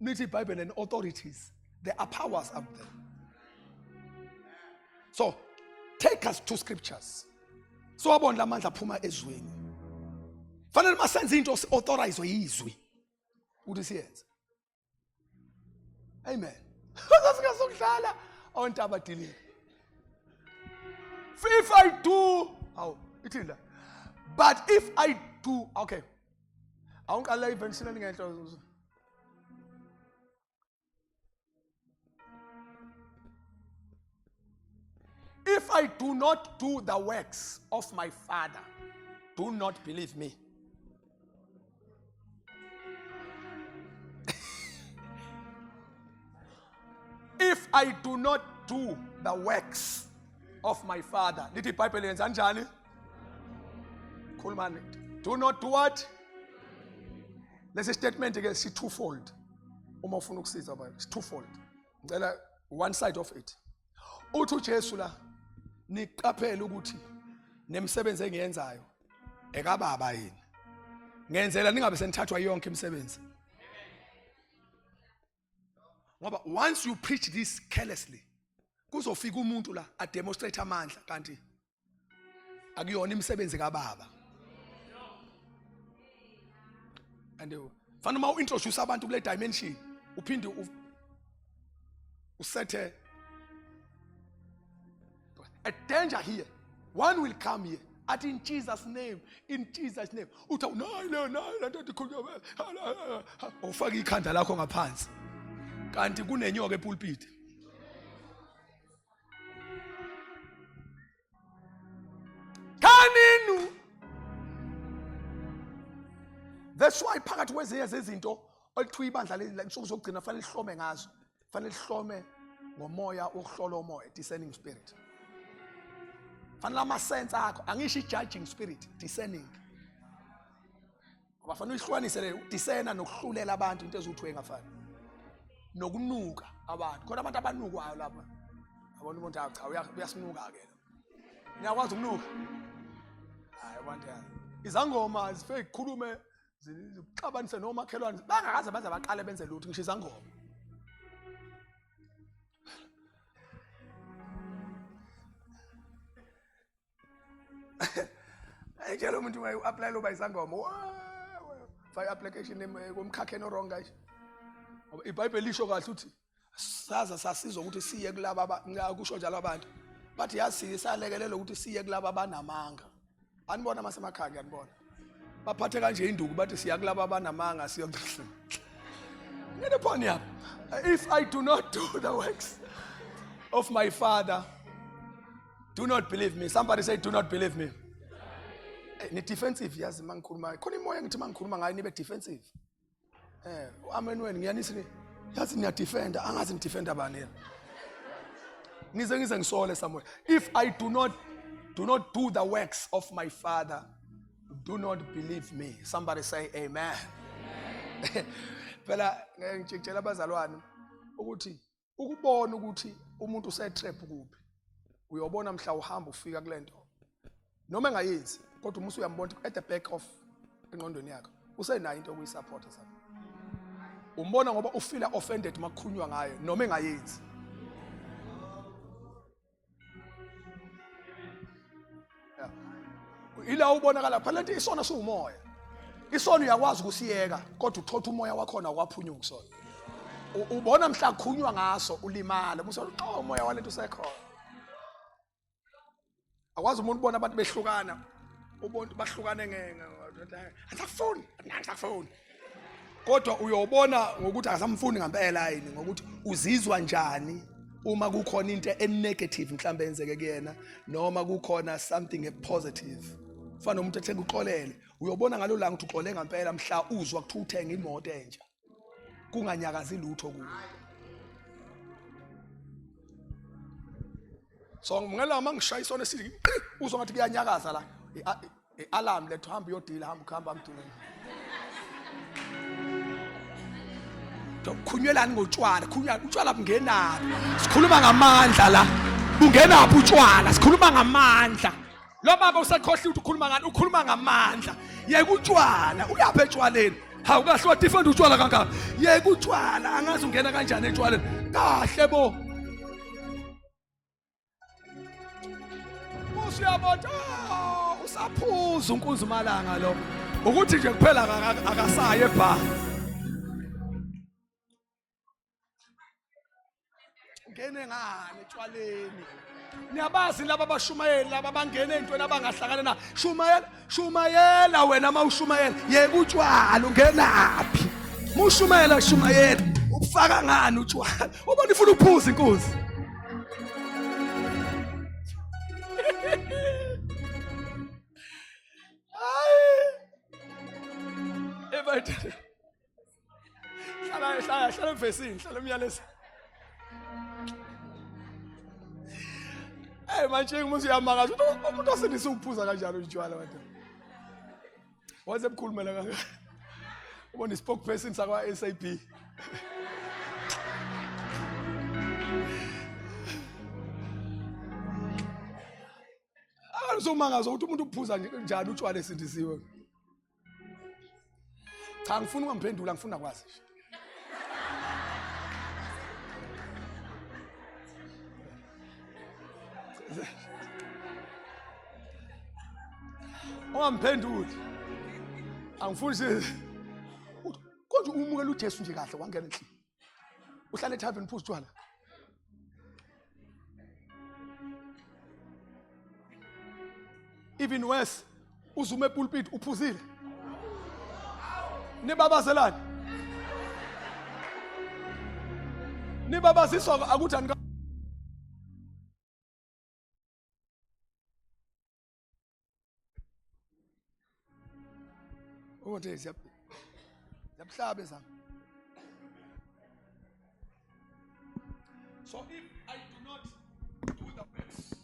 S1: Nithi iBhayibheli and authorities. There are powers out there. So, take us to scriptures. So wabona lamandla aphuma ezweni. Fanele masenze into authorize yizwi ukuthi siyenze. Amen. Sasingazokudlala ontaba dilile. If I do, awu ithini la? But if I do, okay. Awungiqalela iversion elingenhla. If I do not do the works of my Father, do not believe me. If I do not do the works of my Father, lithi iBhayibheli yenza njani? Khulumani. Do not do what? Lesi statement ke si twofold. Uma ufuna ukusiza baba, it's twofold. Ngicela one side of it. Uthi uJesu la niqaphele ukuthi nemisebenzi engiyenzayo ekababa yini. Ngenzela ningabe senithathwa yonke imisebenzi. Ngoba once you preach this carelessly kuzofika umuntu la a demonstrate amandla kanti akuyona imisebenzi kababa. And Fanele uma uintroduce abantu kule dimension uphinde usethe a danger here. One will come here athi in Jesus name, in Jesus name. Uthi nayi le, nayi le nto ikhulunywa, ufaka ikhanda lakho ngaphansi kanti kunenyoka epulpit. Kaninu. That's why phakathi kwezinye zezinto olithiwa ibandla lensuku zokugcina fanele lihlome ngazo, fanele lihlome ngomoya wokuhlola umoya, discerning spirit. Fanele ama-sense akho, angisho i-judging spirit, discerning. Ngoba fanele uyihlukanise le ukudisena nokuhlulela abantu into eziwuthi engafani. Nokunuka abantu. Khona abantu abanukwayo lapha. Yabona umuntu, cha, uyasinuka ke lo. Niyakwazi ukunuka? Hayi abantu yazi. Izangoma zifike zikhulume zixabanise nomakhelwane bangakaze baze baqale benze lutho, ngisho izangoma. Ayitshela umuntu ungayi-apply loba izangoma. Faka i-application kumkhakheni o-wrong kanje. Ngoba iBhayibheli lisho kahle ukuthi saza sasizwa ukuthi siye kulaba, kusho njalo abantu. Bathi yazi salekelela ukuthi siye kulaba abanamanga. Anibona masemakhaya, ngiyanibona. Baphathe kanje induku bathi siya kulaba abanamanga siya. Ngene phone yami. If I do not do the works of my father, do not believe me. Somebody say, do not believe me. Ni defensive yazi mangikhuluma. Khona imoya ngithi mangikhuluma ngayo nibe defensive. Amen wena ngiyanisi ni. Yazi niya defender, angazi ni defender bani yena. Nize ngize ngisole somewhere. If I do not do the works of my father, do not believe me. Somebody say amen. Phela ngeke ngitshela abazalwane ukuthi ukubona ukuthi umuntu usetrap kuphi, uyobona mhla uhamba ufika kulento noma engayenzi, kodwa uma usuyambona at the back of engqondweni yakho usenayo into okuyisupporta sakho, umbona ngoba ufeel offended makukhulunywa ngayo noma engayenzi. Yeah. Ila ubonakala phela lento isona siwumoya. Isona uyakwazi ukusiyeka kodwa uthotha umoya wakhona kwaphunyuka kusona. Ubona mhla khunywa ngaso ulimala, musa uxoxa umoya walento usekhona. Akwazi umuntu ubona abantu behlukana, ubona bahlukane ngenge angisafuni, angisafuni. Kodwa uyobona ngokuthi akasamfuni ngempela yini, ngokuthi uzizwa njani uma kukhona into enegative mhlambe yenzeke kuyena noma kukhona something epositive. Fana nomuntu ethenga uxolele, uyobona ngalo langa ukuthi uxole ngempela mhla uzwa kuthiwa uthenga imoto entsha kunganyakazi lutho kuwe. So ngela uma ngishaya isona esithi uzwa ngathi kuyanyakaza la, i-alarm lethu, hamba uyodila, hamba ukuhamba mdula. Khunywelani ngotshwala, khunywa utshwala bungenaphi? Sikhuluma ngamandla la. Bungenaphi utshwala? Sikhuluma ngamandla. Lo baba usekhohliwe ukuthi ukhuluma ngani, ukhuluma ngamandla. Yeka utshwala, uyaphi etshwaleni? Hawu kahle wa defend utshwala kangaka. Yeka utshwala, angazi ungena kanjani etshwaleni. Kahle bo. Usuyabona usaphuza unkunzi malanga lo. Ukuthi nje kuphela akasaye ebha. Ngene ngani etshwaleni? Niyabazi laba abashumayeli laba bangena ey'ntweni abangahlangana na. Shumayela, shumayela wena uma ushumayela, yeka utshwala ungenaphi? Uma ushumayela shumayela, ubufaka ngani utshwala? Ubona ifuna ukuphuza inkunzi. Hayi. Ebayithe. Hlala hlala hlala emvesini, hlala emyalezo. Hey manje umuntu uyamangaza umuntu osindisa ukuphuza kanjalo utshwala bantu. Waze mkhulumela kangaka. Ubona ispokesperson sakwa SAB. Akuzomangaza ukuthi umuntu uphuza njani utshwala esindisiwe. Cha ngifuna ungamphendula, ngifuna kwazi nje. Ungamphenduli. Angifuni. Umukela uJesu nje kahle wangena endlini. Uhlale ethaveni uphuza utshwala. Even worse, uzume epulpit uphuzile. Nibabazelani? Nibabaziswa akuthi anika Ukuthi ziyabuhlaba ezami. So if I do not do the works,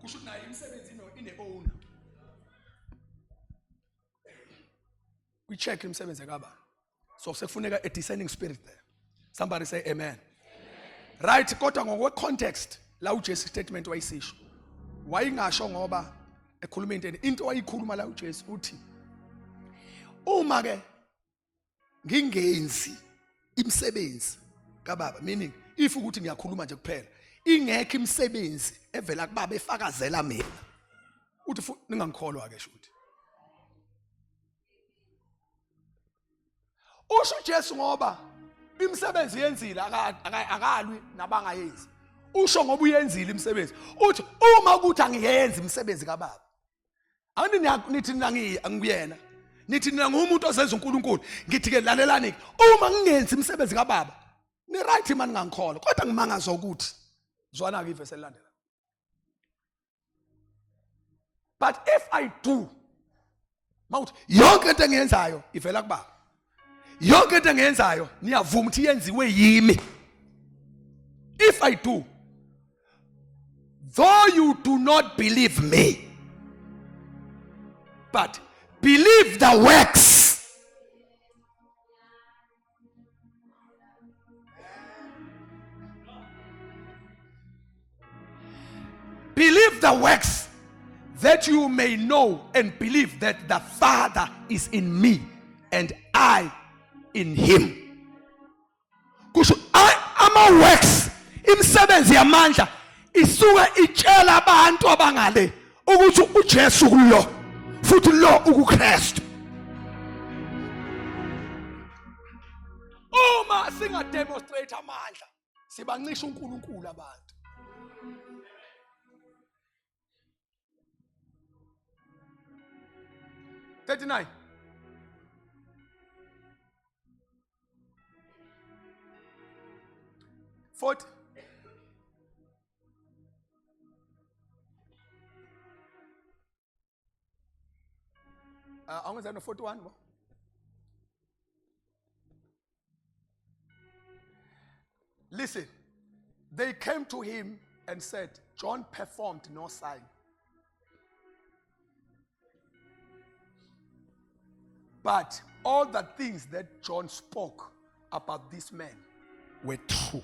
S1: kusho ukuthi nayo imisebenzi ine-owner. We-check imisebenzi ekabani. So sekufuneka a discerning spirit there. Somebody say amen. Right, kodwa ngokwe-context la uJesu statement wayisisho wayingasho ngoba ekhuluma into into wayikhuluma la uJesu uthi uma ke ngingenzi imisebenzi kababa, meaning if ukuthi ngiyakhuluma nje kuphela ingekho imisebenzi evela kubaba efakazela mina, uthi ningangikholwa ke shuthi. Usho uJesu ngoba imisebenzi yenzile akalwi nabangayenzi. Usho ngoba uyenzile imisebenzi. Uthi uma ukuthi angiyenzi imisebenzi kababa. Angithi nithi nina ngiyena. Nithi nina ngumuntu ozenza uNkulunkulu. Ngithi ke lalelani ke uma ngingenzi imisebenzi kababa. Ni right mani ngangikholwa kodwa ngimangazwa ukuthi zwana ke ivesi elilandela. But if I do, mawuthi yonke into engiyenzayo ivela kubaba. Yonke into engiyenzayo niyavuma ukuthi yenziwe yimi. If I do, though you do not believe me, but believe the works. Believe the works that you may know and believe that the Father is in me and I in him. Kusho ama works, imisebenzi yamandla isuka itshela abantu abangale ukuthi uJesu kulo futhi lo ukuKristu. Uma singa demonstrate amandla sibancisha uNkulunkulu abantu. 39 40 Awungenza no 41 bo. Listen, they came to him and said, John performed no sign. But all the things that John spoke about this man were true.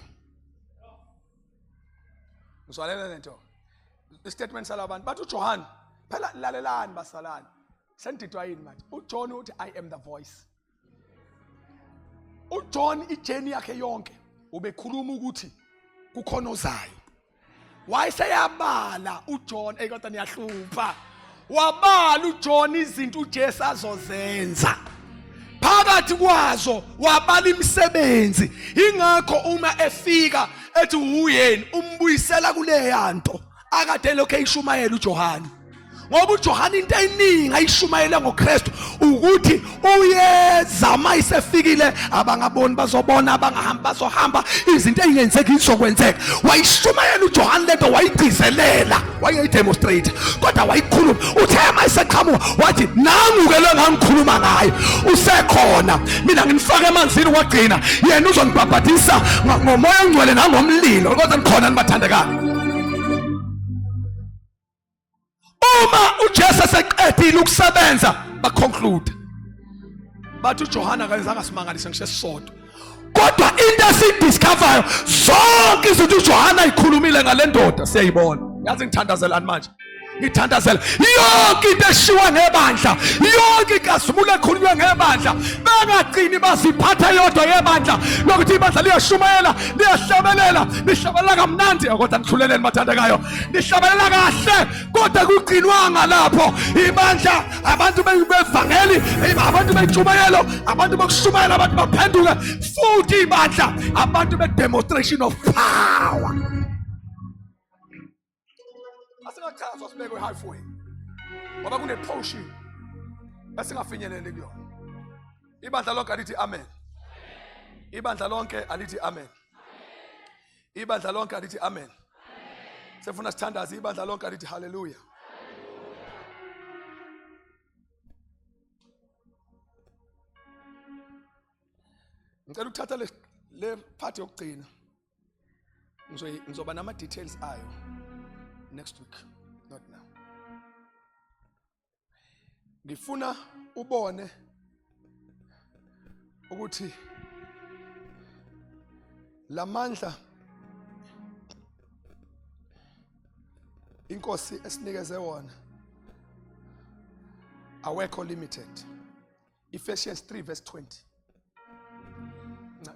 S1: Ngizwalela lento. Istatement salabantu bathi uJohn phela lalelani basalani. Sendidwa yini manje? UJohn uthi I am the voice. uJohn ijourney yakhe yonke ubekhuluma ukuthi kukhona ozayo. Wayeseyabala uJohn, ey kodwa niyahlupha. Wabala uJohn izinto uJesu azozenza. Phakathi kwazo wabala imisebenzi. Ingakho uma efika ethi uyeni umbuyisela kuleya nto akade lokho eyishumayela uJohane. Ngoba uJohane into eyiningi ayishumayele ngoKristu ukuthi uyeza mayisefikile abangaboni bazobona, abangahamba bazohamba, izinto ezingenzeki zizokwenzeka. Wayishumayela uJohane lento, wayigcizelela, wayeyidemonstrate, kodwa wayikhuluma. Uthe mayiseqhamuka wathi nangu ke lo ngangikhuluma ngaye usekhona, mina nginifake emanzini wagcina, yena uzongibhabhadisa ngomoya ongcwele nangomlilo. Kodwa nikhona nibathandekayo. Uma uJesu eseqedile ukusebenza baconclude bathi uJohane akenzanga simangaliso ngisho esisodwa, kodwa into esiyidiscoverayo zonke izinto uJohane ayikhulumile ngale ndoda siyayibona. Yazi ngithandazelani manje? Ngithandazela yonke into eshiwa ngebandla, yonke inkazimulo ekhulunywa ngebandla, bengagcini baziphatha yodwa yebandla lokuthi ibandla liyashumayela, liyahlabelela, lihlabelela kamnandi, kodwa nikhuleleni bathandekayo, lihlabelela kahle, kodwa kugcinwanga lapho. Ibandla, abantu bevangeli, abantu bentshumayelo, abantu bokushumayela, abantu baphenduke futhi ibandla, abantu be-demonstration of power. Asingachazwa sibekwe halfway ngoba kune-potion esingafinyeleli kuyona. Ibandla lonke alithi amen. Ibandla lonke alithi amen. Ibandla lonke alithi amen. Sefuna sithandaze, ibandla lonke alithi haleluya. Ngicela ukuthatha le part yokugcina. Ngizoba nama details ayo next week, not now. Ngifuna ubone ukuthi lamandla inkosi esinikeze wona awekho limited. Ephesians 3 verse 20.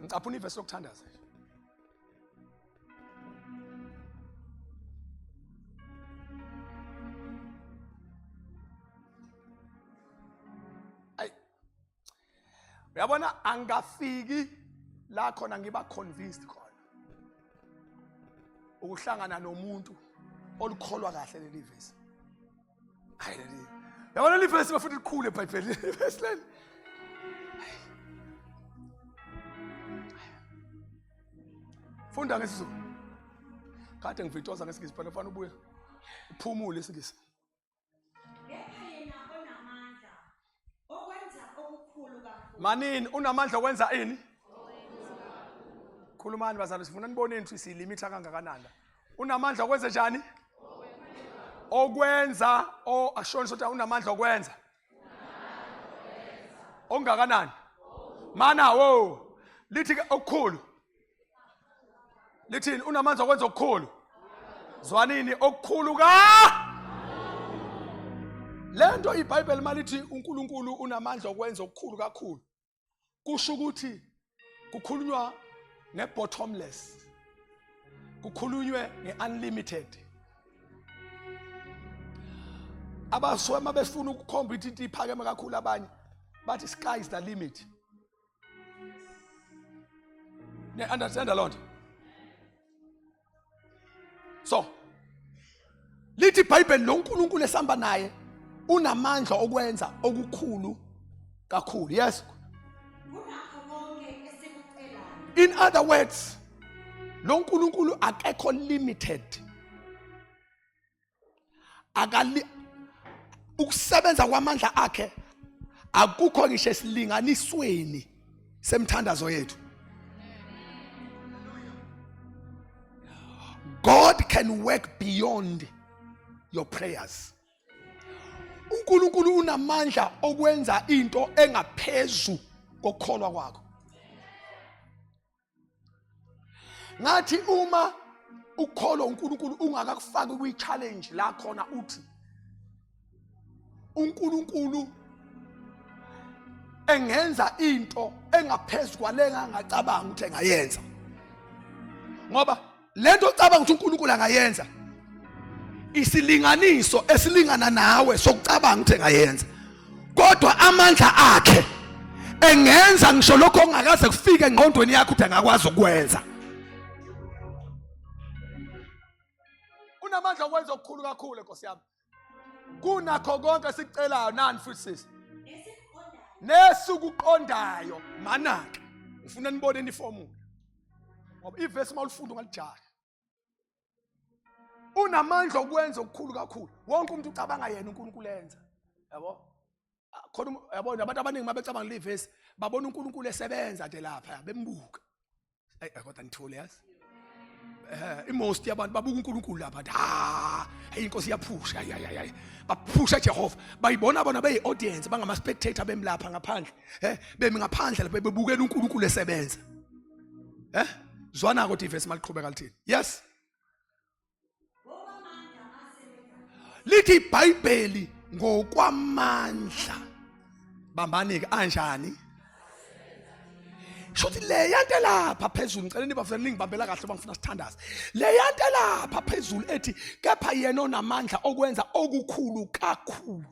S1: Ngicaphuna ivesi lokuthandaza nje. Ayi. Uyabona angafiki la khona ngiba convinced khona. Ukuhlangana nomuntu olikholwa kahle leli vesi. Hayi leli. Yabona leli vesi bafuna likhulu eBhayibhelini ivesi leli. Funda ngesiZulu. Kade ngivitoza ngesiNgisi phela ufana ubuye uphumule isiNgisi.
S2: Kepha yena onamandla okwenza okukhulu kakhulu.
S1: Manini unamandla okwenza ini? Khulumani bazalwane, sifuna niboneni ukuthi siyilimitha kangakanani. Unamandla okwenza njani? Okwenza o ashoni sothi unamandla okwenza. Ongakanani? Mana wo. Lithi ke okukhulu. Lithini unamandla okwenza okukhulu? Zwanini okukhulu ka Lento iBhayibheli malithi uNkulunkulu unamandla okwenza okukhulu kakhulu. Kusho ukuthi kukhulunywa nge-bottomless, kukhulunywe nge-unlimited. Abasuke uma befuna ukukhomba ukuthi into iphakeme kakhulu, abanye bathi sky is the limit. Ne understand loo nto? So lithi iBhayibheli lo uNkulunkulu esihamba naye unamandla okwenza okukhulu kakhulu. Yes.
S2: Kunakho konke esikucelayo.
S1: In other words, lo uNkulunkulu akekho limited. Akali ukusebenza kwamandla akhe akukho ngisho esilinganisweni semthandazo yethu. God can work beyond your prayers. uNkulunkulu unamandla okwenza into engaphezu kokukholwa kwakho. Ngathi uma ukukholwa uNkulunkulu ungakakufaki kwi-challenge la khona uthi uNkulunkulu engenza into engaphezu kwale engangacabanga ukuthi engayenza, ngoba lento ocabanga ukuthi uNkulunkulu angayenza isilinganiso esilingana nawe sokucabanga ukuthi engayenza, kodwa amandla akhe engenza ngisho lokho ongakaze kufike engqondweni yakho ukuthi angakwazi ukwenza. Unamandla okwenza okukhulu kakhulu Nkosi yami kunakho konke esikucelayo. Nani futhi sisi nesikuqondayo manake ngifuna nibone iformula, ngoba ivesi uma ulifunda ungalijaha. Unamandla okwenza okukhulu kakhulu. Wonke umuntu ucabanga yena uNkulunkulu enza, yabo khona, yabo abantu abaningi mabecabanga le vesi babona uNkulunkulu esebenza nje lapha bembuka. Ayi kodwa nithule yazi. Imost yabantu babuka uNkulunkulu lapha, ha hey inkosi iyaphusha, ay ay ay baphusha Jehova, bayibona bona beyi audience, bangama spectator bemlapha ngaphandle, bemi ngaphandle lapha bebukela uNkulunkulu esebenza. Zwana kodwa ivesi maliqhubeka lithini? Yes. Lithi iBhayibheli ngokwamandla. Bambani ke anjani? Shuthi le yanto lapha phezulu, ngicela nibafuna ningibambela kahle uma ngifuna sithandaze. Le yanto lapha phezulu ethi kepha yena onamandla okwenza okukhulu kakhulu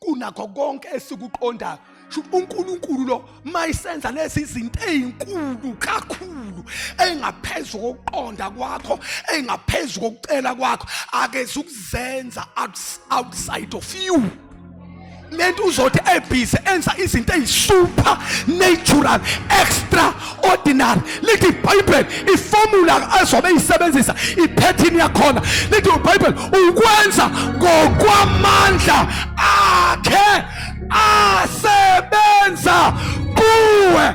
S1: kunakho konke esikuqondayo. Shuthi uNkulunkulu lo mayisenza lezi zinto ezinkulu kakhulu engaphezulu kokuqonda kwakho, engaphezulu kokucela kwakho, akeze ukuzenza outside of you. Lento uzothi ebhizi enza izinto ezisuper natural, extraordinary. Lithi iBhayibheli iformula azobe isebenzisa, ipattern yakhona, lithi iBhayibheli ukwenza ngokwamandla akhe asebenza kuwe.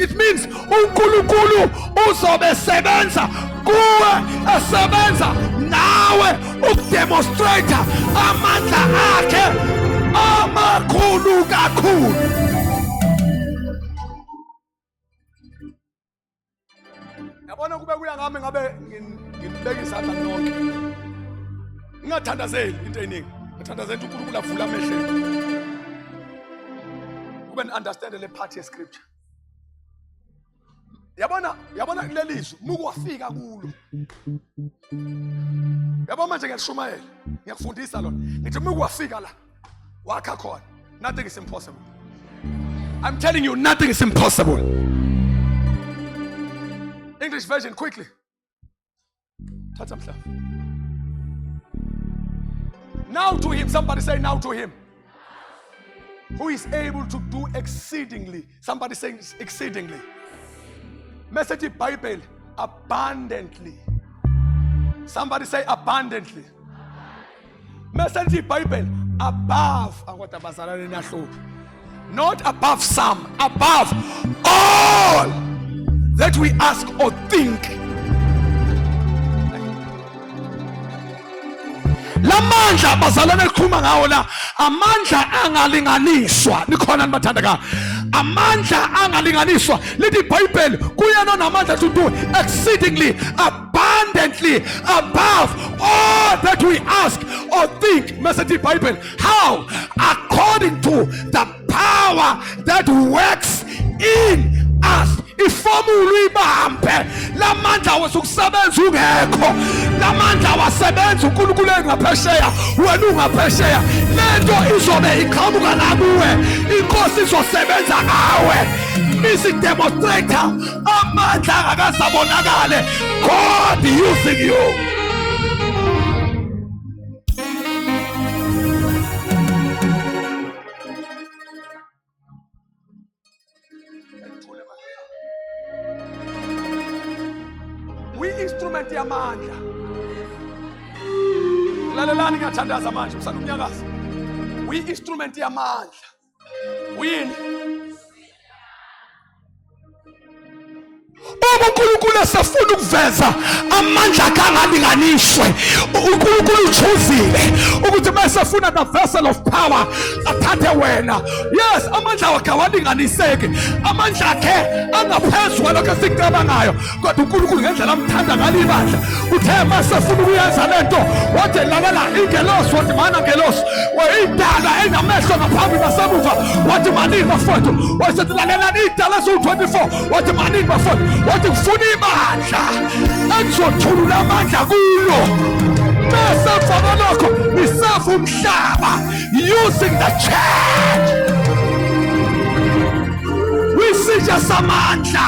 S1: It means uNkulunkulu uzobe sebenza kuwe, esebenza nawe ukudemonstrate amandla akhe amakhulu kakhulu. Yabona, kube kuya ngami ngabe nginibeka izandla nonke, ngingathandazeli into eyiningi, ngithandazela ukuthi uNkulunkulu avule amehlo kube ni-understand le part ye-scripture. Yabona, yabona kuleli zwi muku wafika kulo, yabo manje ngiyashumayela, ngiyakufundisa lona, ngithi muku wafika la wakha khona, nothing is impossible. I'm telling you, nothing is impossible. English version quickly. Thatha mhlaba. Now to him, somebody say now to him who is able to do exceedingly, somebody say exceedingly, message Bible, abundantly, somebody say abundantly, message Bible, above, akodwa bazalwane niyahlupha, not above some, above all that we ask or think. Lamandla bazalwane elikhuluma ngawo la, amandla angalinganiswa. Nikhona nibathandekayo? Amandla angalinganiswa. Lithi iBhayibheli kuyena onamandla to do exceedingly abundantly above all that we ask or think. Message iBhayibheli, how? According to the power that works in us. Iformula uyibambe, lamandla wesukusebenza ungekho, lamandla wasebenza uNkulunkulu engaphesheya, wena ungaphesheya. Lento izobe iqhamuka la kuwe, inkosi izosebenza ngawe isidemonstrate amandla angakazabonakale, God using you. Uyi-instrument yamandla. Lalelani, ngiyathandaza manje, usana umnyakazo. Uyi-instrument yamandla. Uyini? Uma uNkulunkulu esefuna ukuveza amandla akhe angalinganiswe, uNkulunkulu uchuzile ukuthi mase efuna the vessel of power athathe wena. Yes, amandla wakhe awalinganiseki, amandla akhe angaphezu kwalokho esikucabangayo, kodwa uNkulunkulu ngendlela amthanda ngalo ibandla, uthe mase efuna ukuyenza lento wathi lalela ingelosi, wathi mana ngelosi, idala enamehlo ngaphambi nasemuva, wathi manini bafowethu, wasethi lalelani idala eziwu-24, wathi manini bafowethu, wathi kufuna ibandla engizothulula amandla kulo, bese emva kwalokho ngisefa umhlaba using the church. Kwisitsha samandla,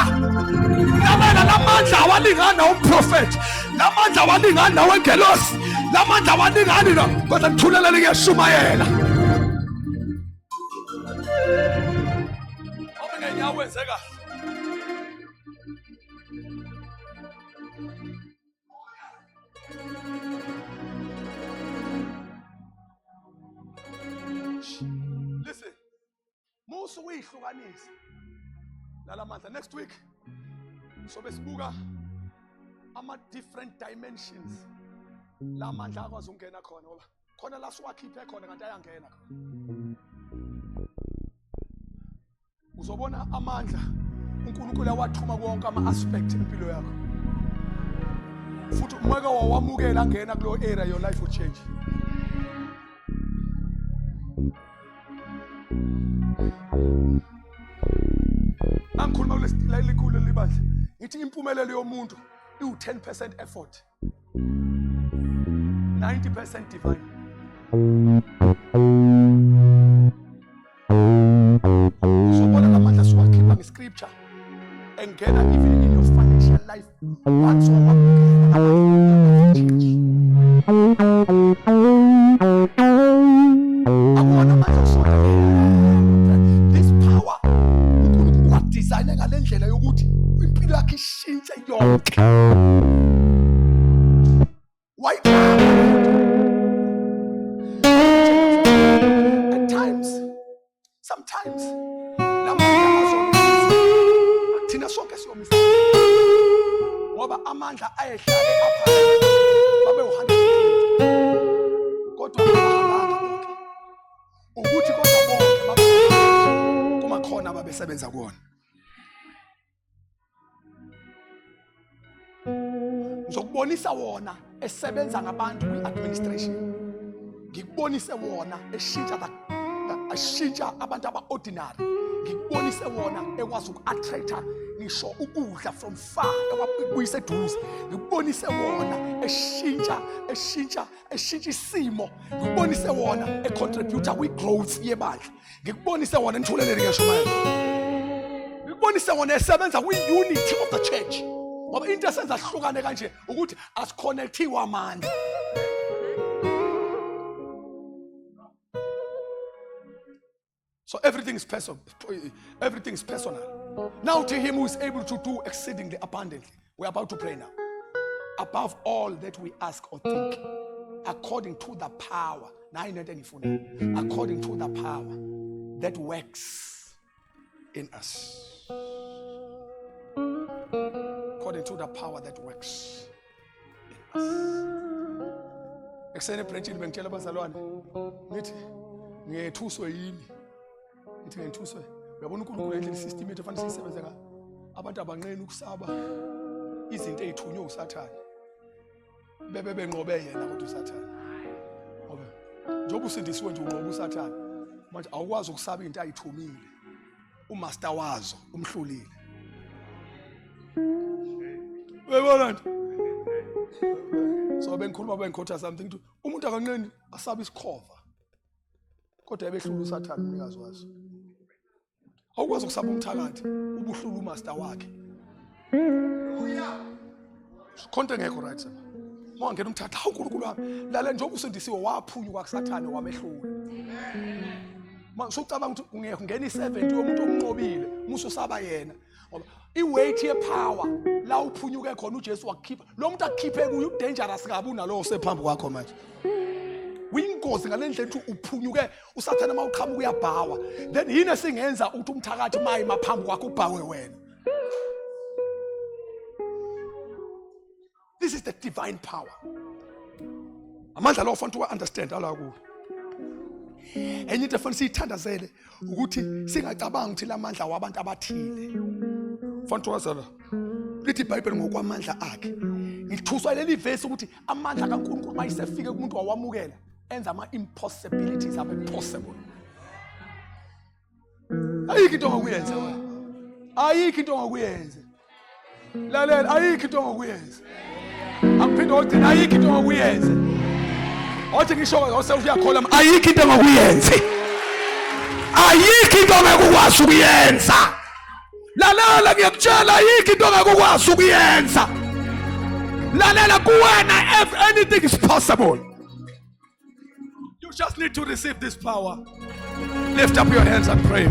S1: lalela, lamandla awalingani nawumprofethi, lamandla awalingani nawengelosi, lamandla awalingani no, kodwa ngithulelele, ngiyashumayela. Obe ngenyawo wenze kahle. Listen, musu ukuyihlukanisa nalamandla. Next week sobe sibuka ama different dimensions lamandla akwazi ukungena khona, ngoba khona la siwakhiphe khona kanti ayangena khona. Uzobona amandla uNkulunkulu awathuma konke ama aspect empilo yakho, futhi umeke wawamukela angena kulo area, your life will change. Angikhuluma kulelikhulu libandla ngithi impumelelo yomuntu iwu-10% effort, 90% divine. Uzobona lamandla siwakhipha ngescripture engena even in your financial life once wawamukela. Akuwona amandla osona. This power uNkulunkulu wadesigne ngale ndlela yokuthi impilo yakhe ishintshe yonke. Why? At times, sometimes lamandla azomisa thina sonke, siyomisa ngoba amandla ayehlale apha babe u-120, kodwa abahambanga bonke ukuthi, kodwa bonke babe kumakhona ababesebenza kuwona. Ngizokubonisa wona esebenza ngabantu kwi-administration, ngikubonise wona eshintsha ashintsha abantu aba-ordinary, ngikubonise wona ekwazi uku-attracta ngisho ukudla from far ekubuyisa eduze, ngikubonise wona eshintsha eshintsha eshintsha isimo, ngikubonise wona econtributa kwi-growth yebandla, ngikubonise wona nithuleleni ngisho manje, ngikubonise wona esebenza kwi-unity of the church, ngoba into esenza sihlukane kanje ukuthi asiconnectiwe amandla. So everything is personal. Everything is personal. Now to him who is able to do exceedingly abundantly. We're about to pray now. Above all that we ask or think, according to the power. According to the power that works in us. According to the power that works in us. Ekuseni ebranchini bengitshela abazalwane ngithi ngiyethuswe yini, ngithi ngiyethuswe. Uyabona, uNkulunkulu endlela isystem yethu fanele siyisebenze ngayo, abantu abanqeni ukusaba izinto ezithunywe uSathane bebe benqobe yena, kodwa uSathane, ngoba njengoba usindisiwe nje unqoba uSathane, manje awukwazi ukusaba into ayithumile, umaster wazo umhlulile. Uyabona nje, so bengikhuluma bengikhotha something ukuthi umuntu akanqeni asaba isikhova, kodwa ebehlula uSathane umnikazi waso. Awukwazi ukusaba umthakathi ubuhlula umaster wakhe. Khonto engekho right sir. Mawangena umthatha, hawu uNkulunkulu wami, lale, njengoba usindisiwe waphunyuka kuSathane wamehlula. Ma usucabanga ukuthi ungena i70 yomuntu omnqobile, musu usaba yena, ngoba i-weight yepower la uphunyuke khona, uJesu wakukhipha, lo muntu akukhiphe kuyo udangerous kabi unalowo osephambi kwakho manje. Uyingozi ngale ndlela ukuthi uphunyuke uSathane, uma uqhamuka uyabhawa. Then yini esingenza ukuthi umthakathi maye maphambi kwakho ubhawe wena? This is the divine power, amandla lawo fanele uwa-understand ala kuwo. Enye into efanele siyithandazele ukuthi singacabangi ukuthi lamandla wabantu abathile. Fanele wazala lithi iBhayibheli ngokwamandla akhe. Ngithuswa leli vesi ukuthi amandla kaNkulunkulu mayisefike kumuntu wawamukela, enza ama-impossibilities abe possible. Ayikho into ongakuyenza wena, ayikho into ongakuyenza. Lalela, ayikho into ongakuyenza. Akuphinde ogcina, ayikho into ongakuyenza. Othi ngisho useyakholwa, ayikho into ongakuyenza, ayikho into ongeke ukwazi ukuyenza. Lalela, ngiyakutshela, ayikho into ongeke ukwazi ukuyenza. Lalela, kuwena if anything is possible. You just need to receive this power. Lift up your hands and pray.